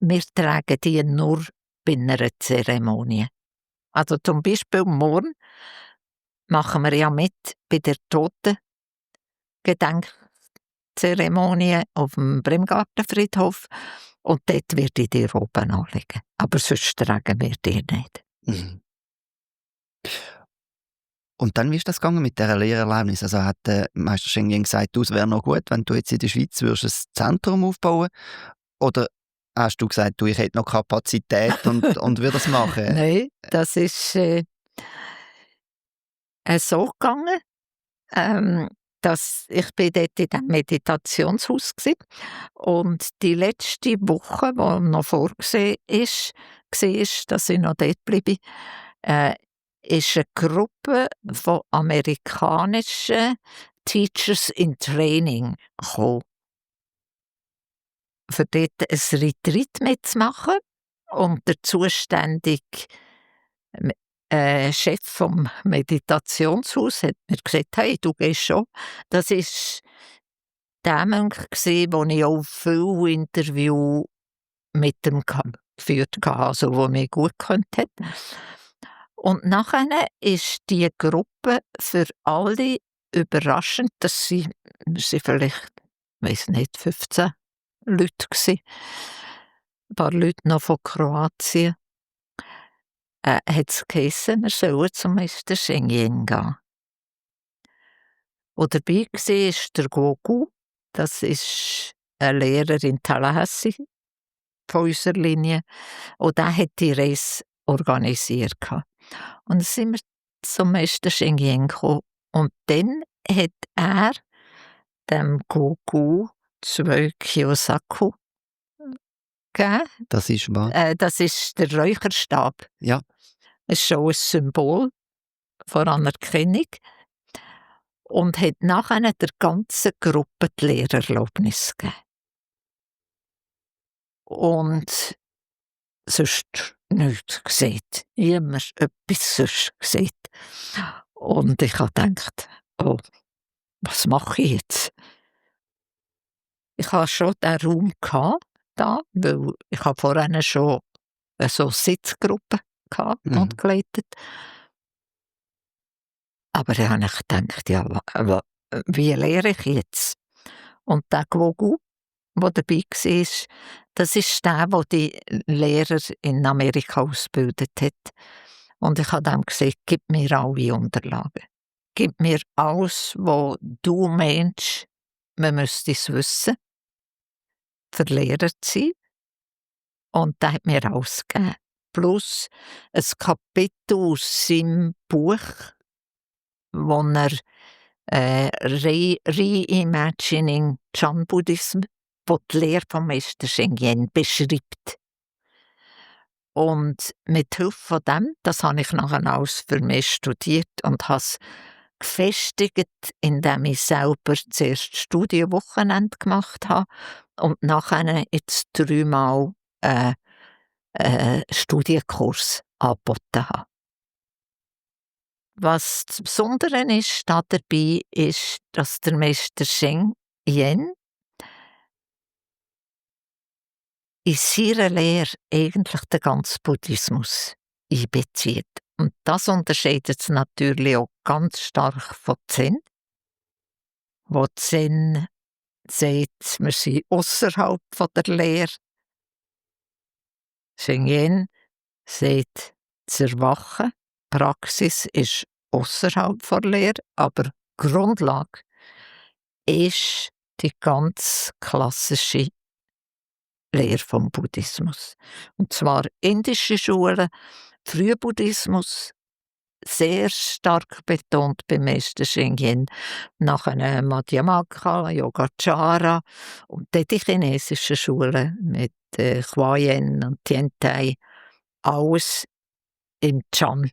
wir tragen die nur bei einer Zeremonie. Also zum Beispiel morgen machen wir ja mit bei der Totengedenkzeremonie auf dem Bremgartenfriedhof und dort werde ich dir oben anlegen. Aber sonst tragen wir dir nicht. Mhm. Und dann, wie ist das gegangen mit dieser Lehrerlebnis? Also hat der Meister Sheng Yen gesagt, du, es wäre noch gut, wenn du jetzt in der Schweiz würdest ein Zentrum aufbauen? Oder hast du gesagt, du, ich hätte noch Kapazität und würde das machen? Nein, das ist so gegangen, dass ich bin dort in diesem Meditationshaus war und die letzte Woche, die noch vorgesehen war, dass ich noch dort bleibe, ist eine Gruppe von amerikanischen Teachers in Training gekommen, für dort ein Retreat mitzumachen. Und der zuständige Chef vom Meditationshaus hat mir gesagt, «Hey, du gehst schon.» Das war der Mönch, wo ich auch viele Interviews mit ihm geführt habe, also wo mich gut gekannt hat. Und nachher ist die Gruppe für alle überraschend, dass sie vielleicht, ich weiss nicht, 15 Leute gsi, ein paar Leute noch von Kroatien, hat es geheissen, wir sollen zum Meister Sheng Yen gehen. Und dabei war der Gogu, das ist ein Lehrer in Tallahassee von unserer Linie, und der hat die Reise organisiert. Und dann sind wir zum Meister Sheng Yen gekommen. Und dann hat er dem Gogu 2 Kyosaku gegeben. Das ist wahr. Das ist der Räucherstab. Ja. Das ist schon ein Symbol von Anerkennung. Und hat nachher der ganzen Gruppe die Lehrerlaubnis gegeben. Und sonst nichts gesehen. Immer etwas sonst gesehen. Und ich habe gedacht, oh, was mache ich jetzt? Ich hatte schon den Raum da, weil ich habe vorhin schon so Sitzgruppen und geleitet. Aber dann habe ich gedacht, ja, wie lehre ich jetzt? Und der Gwogu, der dabei war, das ist der die Lehrer in Amerika ausgebildet hat. Und ich habe ihm gesagt, gib mir alle Unterlagen. Gib mir alles, was du meinst, man müsste es wissen, für Lehrer zu sein. Und der hat mir alles gegeben. Plus ein Kapitel aus seinem Buch, wo er Reimagining Chan Buddhism, wo die Lehre vom Meister Sheng Yen beschreibt. Und mit Hilfe von dem, das habe ich nachher alles für mich studiert und habe es gefestigt, indem ich selber zuerst Studienwochenende gemacht habe und nachher jetzt 3-mal Studienkurs angeboten habe. Was das Besondere ist dabei, ist, dass der Meister Sheng Yen in seiner Lehre eigentlich den ganzen Buddhismus einbezieht. Und das unterscheidet es natürlich auch ganz stark von Zen, wo Zen sagt, wir sind ausserhalb der Lehre. Sheng Yen sagt, das Erwachen, Praxis ist ausserhalb der Lehre, aber Grundlage ist die ganz klassische Lehre vom Buddhismus. Und zwar indische Schulen, Frühbuddhismus, sehr stark betont beim Meister Sheng Yen, nachher Madhyamaka, Yogacara und dann die chinesischen Schulen mit Huayan und Tiantai, alles im Chan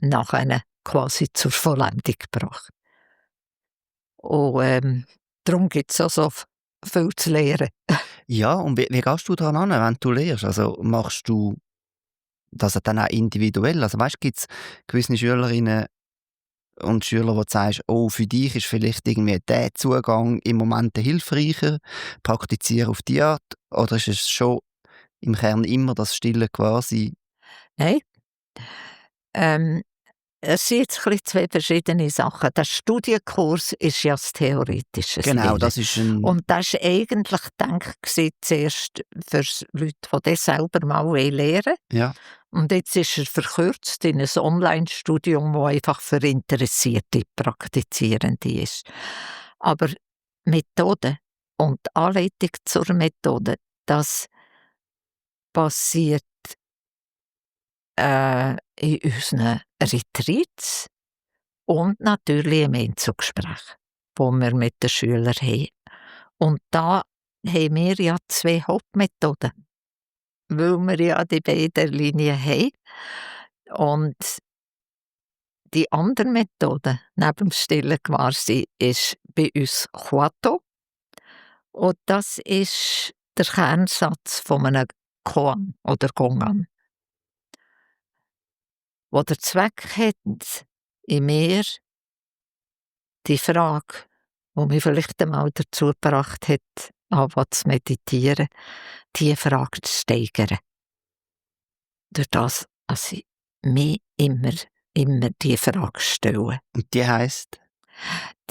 nachher quasi zur Vollendung gebracht. Und darum gibt es also viel zu lernen. Ja, und wie gehst du daran an, wenn du lehrst? Also machst du das dann auch individuell? Also weißt, gibt es gewisse Schülerinnen und Schüler, wo du sagst, oh, für dich ist vielleicht irgendwie der Zugang im Moment hilfreicher, praktiziere auf die Art? Oder ist es schon im Kern immer das Stille quasi? Nein, Es sind jetzt ein bisschen zwei verschiedene Sachen. Der Studienkurs ist ja das theoretische Genau, Lehren. das ist ein... Und das war eigentlich gedacht zuerst für Leute, die das selber mal lernen wollen. Ja. Und jetzt ist er verkürzt in ein Online-Studium, das einfach für interessierte Praktizierende ist. Aber Methode und Anleitung zur Methode, das passiert in unseren Retreats und natürlich im Einzelgespräch, das wir mit den Schülern haben. Und da haben wir ja 2 Hauptmethoden, weil wir ja die beiden Linien haben. Und die andere Methode, neben dem stillen Gewahrsein, ist bei uns Huato. Und das ist der Kernsatz von einem Koan oder Gongan, wo der Zweck hat, in mir die Frage, die mich vielleicht einmal dazu gebracht hat, anfangen zu meditieren, diese Frage zu steigern. Durch das, dass ich mir immer diese Frage stelle. Und die heisst?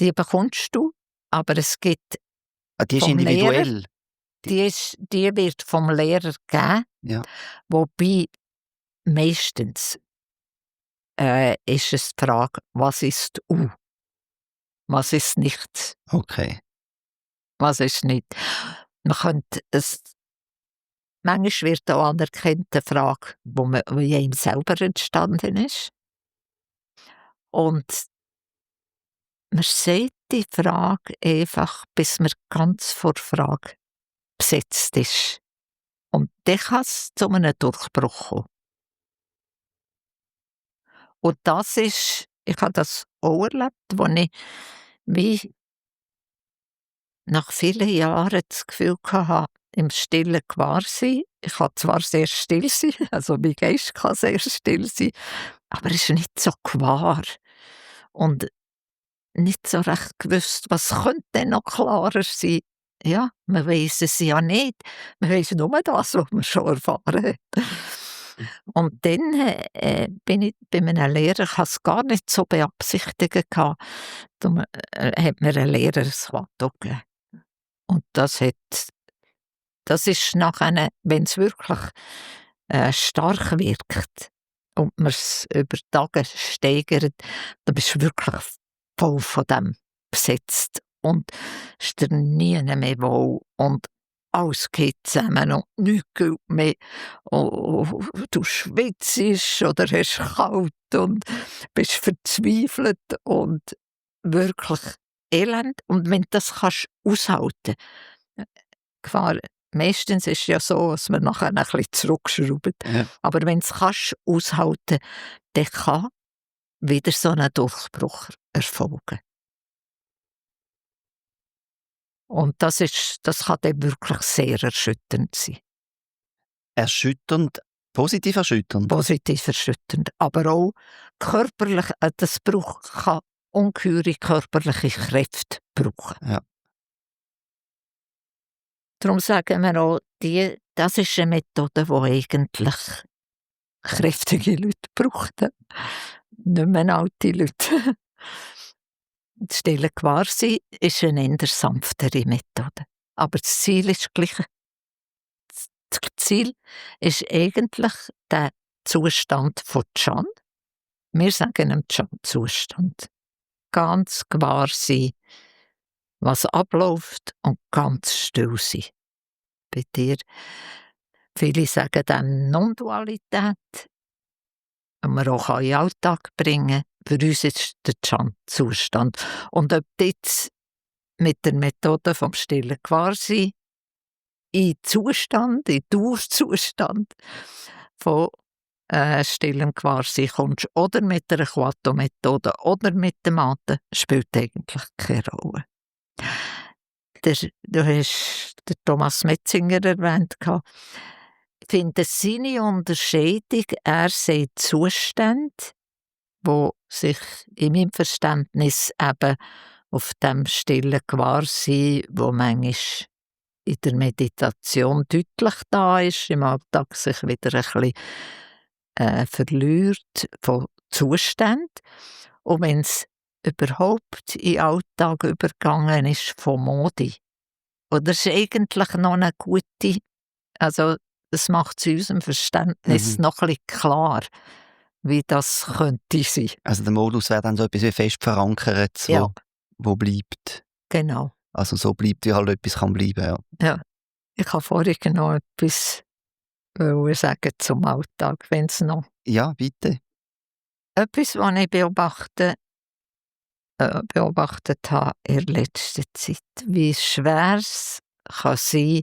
Die bekommst du, aber es gibt Die ist vom individuell? Lehrer, die wird vom Lehrer gegeben, Ja. wobei meistens ist es die Frage, was ist U? Was ist nichts? Okay. Was ist nicht? Man könnte es, manchmal wird auch anerkannt eine Frage, die einem selber entstanden ist. Und man sagt die Frage einfach, bis man ganz vor der Frage besetzt ist. Und dann kann es zu einem Durchbruch kommen. Und das ist, ich habe das auch erlebt, als ich wie nach vielen Jahren das Gefühl hatte, im stillen Gewahrsein, ich kann zwar sehr still sein, also mein Geist kann sehr still sein, aber es ist nicht so gewahr. Und nicht so recht gewusst, was könnte denn noch klarer sein. Ja, man weiss es ja nicht. Man weiss nur das, was man schon erfahren hat. Und dann bin ich bei einem Lehrer, ich hatte es gar nicht so beabsichtigt gehabt, hat mir ein Lehrer ein Quato gegeben. Und das ist nachher, wenn es wirklich stark wirkt und man es über Tage steigert, dann bist du wirklich voll von dem besetzt und ist dir nie mehr wohl und alles geht zusammen und nichts gilt mehr. Du schwitzt oder hast kalt und bist verzweifelt und wirklich elend. Und wenn du das kannst aushalten, Gefahr, meistens ist es ja so, dass man nachher ein bisschen zurückschraubt. Ja. Aber wenn du es kannst aushalten, dann kann wieder so ein Durchbruch erfolgen. Und das kann dann wirklich sehr erschütternd sein. Erschütternd, positiv erschütternd? Positiv erschütternd. Aber auch körperlich, das kann ungeheure körperliche Kräfte brauchen. Ja. Darum sagen wir auch, das ist eine Methode, die eigentlich kräftige Leute brauchten. Nicht mehr alte Leute. Das stille Gewahrsein ist eine eher sanftere Methode. Aber das Ziel ist gleich. Das Ziel ist eigentlich der Zustand von Chan. Wir sagen ihm Chan-Zustand. Ganz gewahr sein, was abläuft und ganz still sein. Bei dir, viele sagen dem Non-Dualität, die man auch in den Alltag bringen kann. Für uns ist der Chan-Zustand. Und ob jetzt mit der Methode vom stillen Gewahrsein in Dauerzustand von stillem Gewahrsein kommst oder mit der Quato-Methode oder mit dem Atem, spielt eigentlich keine Rolle. Du hast den Thomas Metzinger erwähnt. Ich finde seine Unterscheidung, er sagt Zustände, die sich in meinem Verständnis eben auf dem stillen Gewahrsein, wo manchmal in der Meditation deutlich da ist, im Alltag sich wieder ein bisschen verliert von Zuständen. Und wenn es überhaupt in den Alltag übergegangen ist von Mode. Oder ist eigentlich noch eine gute, also das macht es in unserem Verständnis noch ein bisschen klar, wie das könnte sein. Also der Modus wäre dann so etwas wie fest verankert, Ja, wo bleibt. genau. Also so bleibt, wie halt etwas kann bleiben. Ja. Ja. Ich habe vorhin noch etwas sagen zum Alltag, wenn es noch Ja, bitte. etwas, was ich beobachtet habe in der letzten Zeit, wie schwer es kann sein,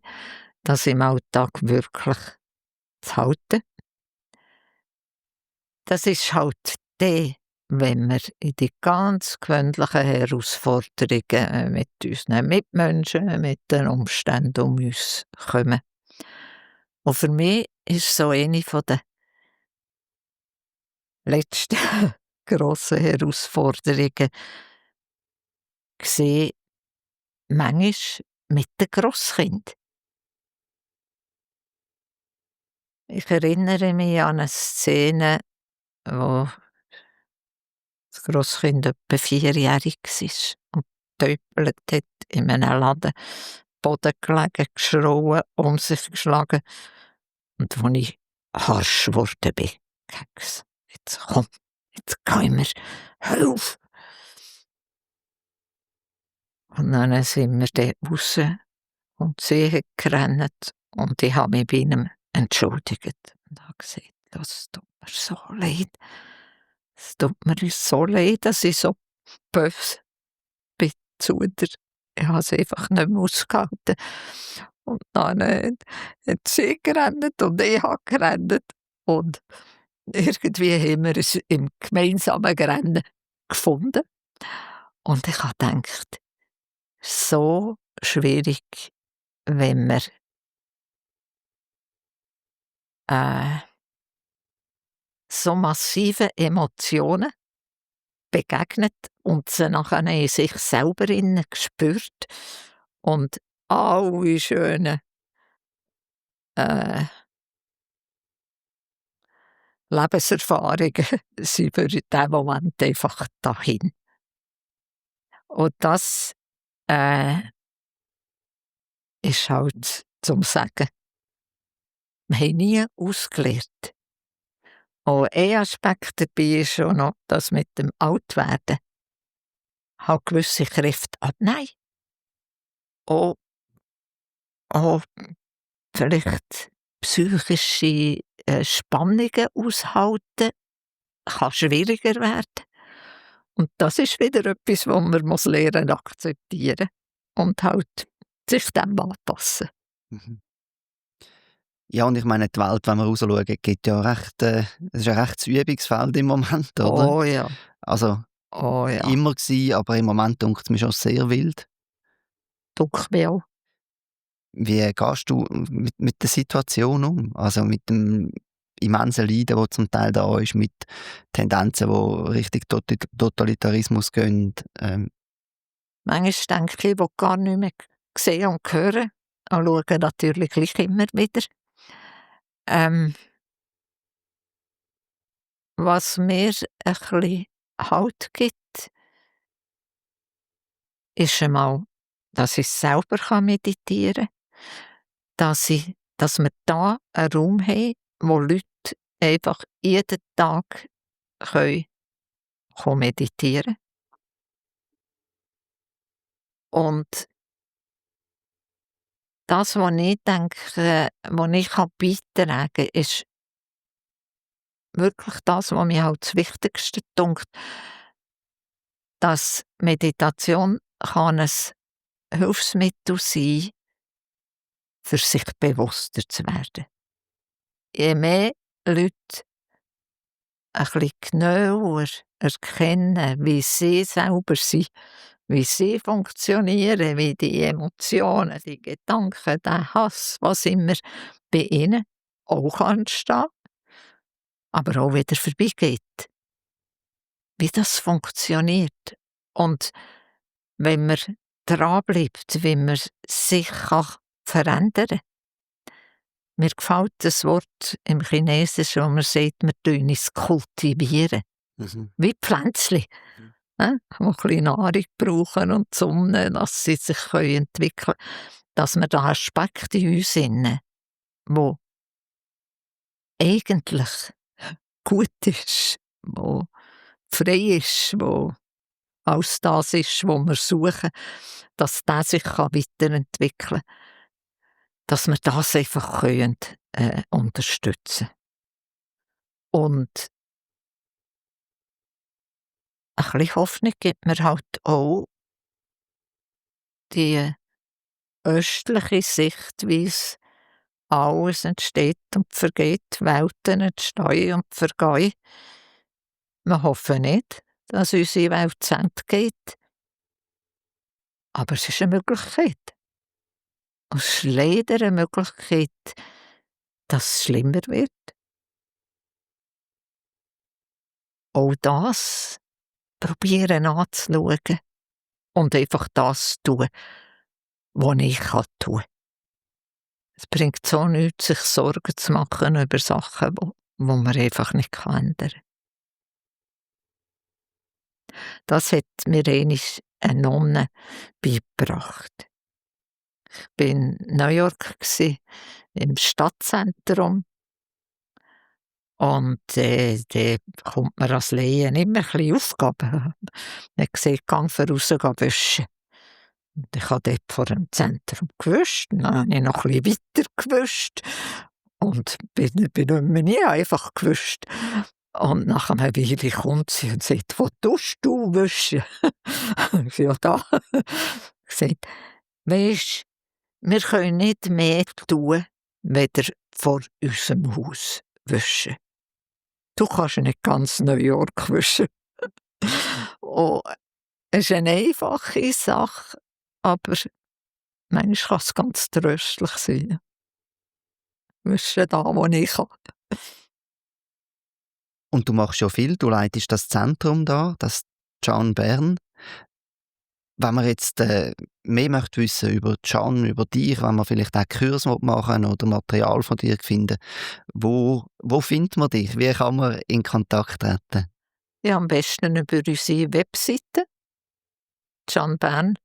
das im Alltag wirklich zu halten. Das ist halt dann, wenn wir in die ganz gewöhnlichen Herausforderungen mit unseren Mitmenschen, mit den Umständen um uns kommen. Und für mich ist so eine der letzten grossen Herausforderungen gesehen, manchmal mit den Grosskindern. Ich erinnere mich an eine Szene, wo das Grosskind etwa 4-jährig war und getäubelt hat in einem Laden, Boden gelegen, geschrauen, um sich geschlagen. Und wo ich harsch geworden bin, Keks, jetzt komm, jetzt gehen wir, hilf! Und dann sind wir dann raus und sie hat gerannt und ich habe mich bei ihm entschuldigt und habe gesagt, das tut mir so leid. Es tut mir so leid, dass ich so böse bin zu dir. Ich habe es einfach nicht mehr ausgehalten. Und dann hat sie gerannt und ich habe gerannt. Und irgendwie haben wir es im gemeinsamen Rennen gefunden. Und ich habe gedacht, so schwierig, wenn man so massive Emotionen begegnet und sie nachher in sich selber spürt und alle schönen Lebenserfahrungen sind für diesen Moment einfach dahin. Und das ist halt zum Sagen, wir haben nie ausgelernt. Und ein Aspekt dabei ist schon noch, dass mit dem Altwerden halt gewisse Kräfte abnehmen. Auch vielleicht psychische Spannungen aushalten kann schwieriger werden. Und das ist wieder etwas, was man muss lernen akzeptieren und halt sich dem anpassen. Mhm. Ja, und ich meine, die Welt, wenn wir rausschauen, gibt ja recht, es ist ein rechtes Übungsfeld im Moment, oder? Oh ja, Also oh ja. immer gewesen, aber im Moment dunkt es mir schon sehr wild. Duck mir auch. Wie gehst du mit der Situation um? Also mit dem immensen Leiden, das zum Teil da ist, mit Tendenzen, die Richtung Totalitarismus gehen. Manchmal denke ich will gar nicht mehr sehen und hören. Und schaue natürlich gleich immer wieder. Was mir ein bisschen Halt gibt, ist einmal, dass ich selber meditieren kann, dass wir da einen Raum haben, wo Leute einfach jeden Tag können meditieren können. Und das, was ich denke, was ich beitragen kann, ist wirklich das, was mir halt das Wichtigste dünkt, dass Meditation kann ein Hilfsmittel sein, für sich bewusster zu werden. Je mehr Leute ein bisschen genauer erkennen, wie sie selber sind, wie sie funktionieren, wie die Emotionen, die Gedanken, der Hass, was immer bei ihnen auch entstehen, aber auch wieder vorbeigeht. Wie das funktioniert. Und wenn man dranbleibt, wie man sich verändern kann, Mir gefällt das Wort im Chinesischen, wo man sagt, wir tun es kultivieren. Wie Pflänzchen, die ein bisschen Nahrung brauchen und die Sonne, dass sie sich entwickeln können. Dass wir da Aspekte in uns haben, wo eigentlich gut ist, wo frei ist, wo alles das ist, was wir suchen, dass der sich weiterentwickeln kann. Dass wir das einfach unterstützen können. Und ein bisschen Hoffnung gibt mir halt auch die östliche Sichtweise, alles entsteht und vergeht, Welten entstehen und vergehen. Wir hoffen nicht, dass unsere Welt zu Ende geht, aber es ist eine Möglichkeit. Und es ist leider eine Möglichkeit, dass es schlimmer wird. Auch das probieren anzuschauen und einfach das tun, was ich tun kann. Es bringt so nichts, sich Sorgen zu machen über Sachen, die man einfach nicht ändern kann. Das hat mir einmal eine Nonne beigebracht. Ich war in New York, im Stadtzentrum. Und dann kommt man als Laie immer ein bisschen Aufgaben. Man sieht, gang voraus, geh wischen. Und ich habe dort vor dem Zentrum gewischt, dann habe ich noch ein bisschen weiter gewischt und bin nicht mehr einfach gewischt. Und nach einer Weile kommt sie und sagt, wo tust du wischen? Ich ja, da. Ich sage, weisst, wir können nicht mehr tun, weder vor unserem Haus wischen. Du kannst nicht ganz New York wischen. Oh, es ist eine einfache Sache, aber manchmal kann es ganz tröstlich sein. Wischen da, wo ich kann. Und du machst ja viel, du leitest das Zentrum da, das Can Bern. Wenn man jetzt mehr möchte wissen über Can, über dich, wenn man vielleicht auch Kurs machen oder Material von dir finden, wo findet man dich? Wie kann man in Kontakt treten? Ja, am besten über unsere Webseite canbern.ch.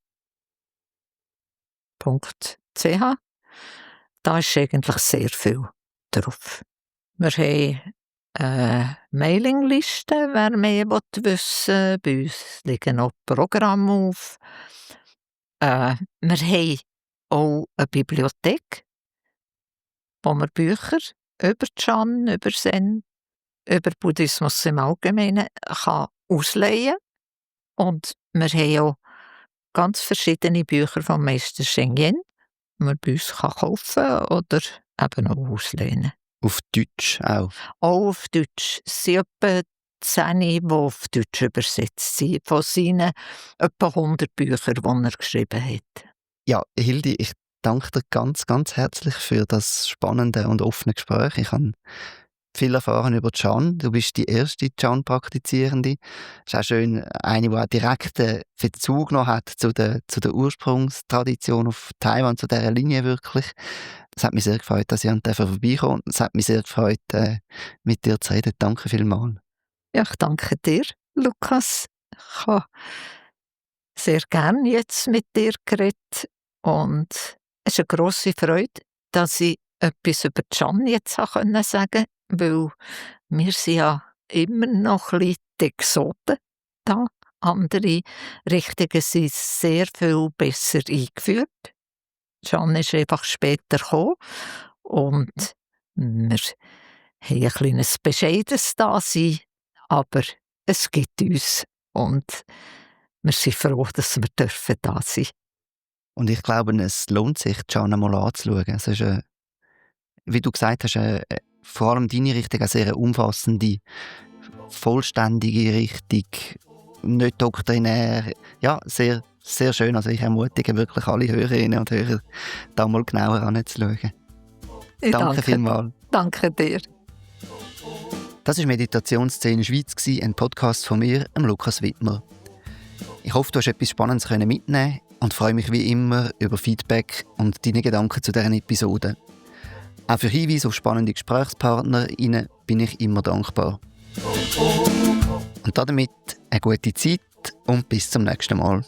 Da ist eigentlich sehr viel drauf. Wir haben eine Mailingliste, wer mehr wissen will. Bei uns liegen auch Programme auf. Wir haben auch eine Bibliothek, wo man Bücher über Can, über Zen, über Buddhismus im Allgemeinen kann ausleihen. Und wir haben auch ganz verschiedene Bücher von Meister Sheng Yen, die man bei uns kaufen kann oder eben auch ausleihen. Auf Deutsch auch? Auch auf Deutsch. Es sind etwa 10, die auf Deutsch übersetzt sind, von seinen etwa 100 Büchern, die er geschrieben hat. Ja, Hildi, ich danke dir ganz, ganz herzlich für das spannende und offene Gespräch. Ich habe viel erfahren über Can. Du bist die erste Can-Praktizierende. Es ist auch schön, eine, die auch direkten Bezug genommen hat zu der Ursprungstradition auf Taiwan, zu dieser Linie wirklich. Es hat mich sehr gefreut, dass ich vorbeikommen durfte. Es hat mich sehr gefreut, mit dir zu reden. Danke vielmals. Ja, ich danke dir, Lukas. Ich habe sehr gerne jetzt mit dir geredet und es ist eine grosse Freude, dass ich etwas über Can jetzt sagen konnte, weil wir sind ja immer noch ein bisschen die Exoten da. Andere Richtungen sind sehr viel besser eingeführt. Can ist einfach später gekommen und wir haben ein kleines bescheidenes Dasein, aber es gibt uns und wir sind froh, dass wir da sein dürfen. Und ich glaube, es lohnt sich, Can einmal anzuschauen. Es ist, wie du gesagt hast, vor allem deine Richtung eine sehr umfassende, vollständige Richtung, nicht doktrinär. Ja, sehr, sehr schön. Also ich ermutige wirklich alle Hörerinnen und Hörer, da mal genauer anzuschauen. Danke vielmals. Danke dir. Das war Meditationsszene Schweiz, ein Podcast von mir, Lukas Wittmer. Ich hoffe, du hast etwas Spannendes mitnehmen und freue mich wie immer über Feedback und deine Gedanken zu dieser Episode. Auch für Hinweise auf spannende GesprächspartnerInnen bin ich immer dankbar. Und damit eine gute Zeit und bis zum nächsten Mal.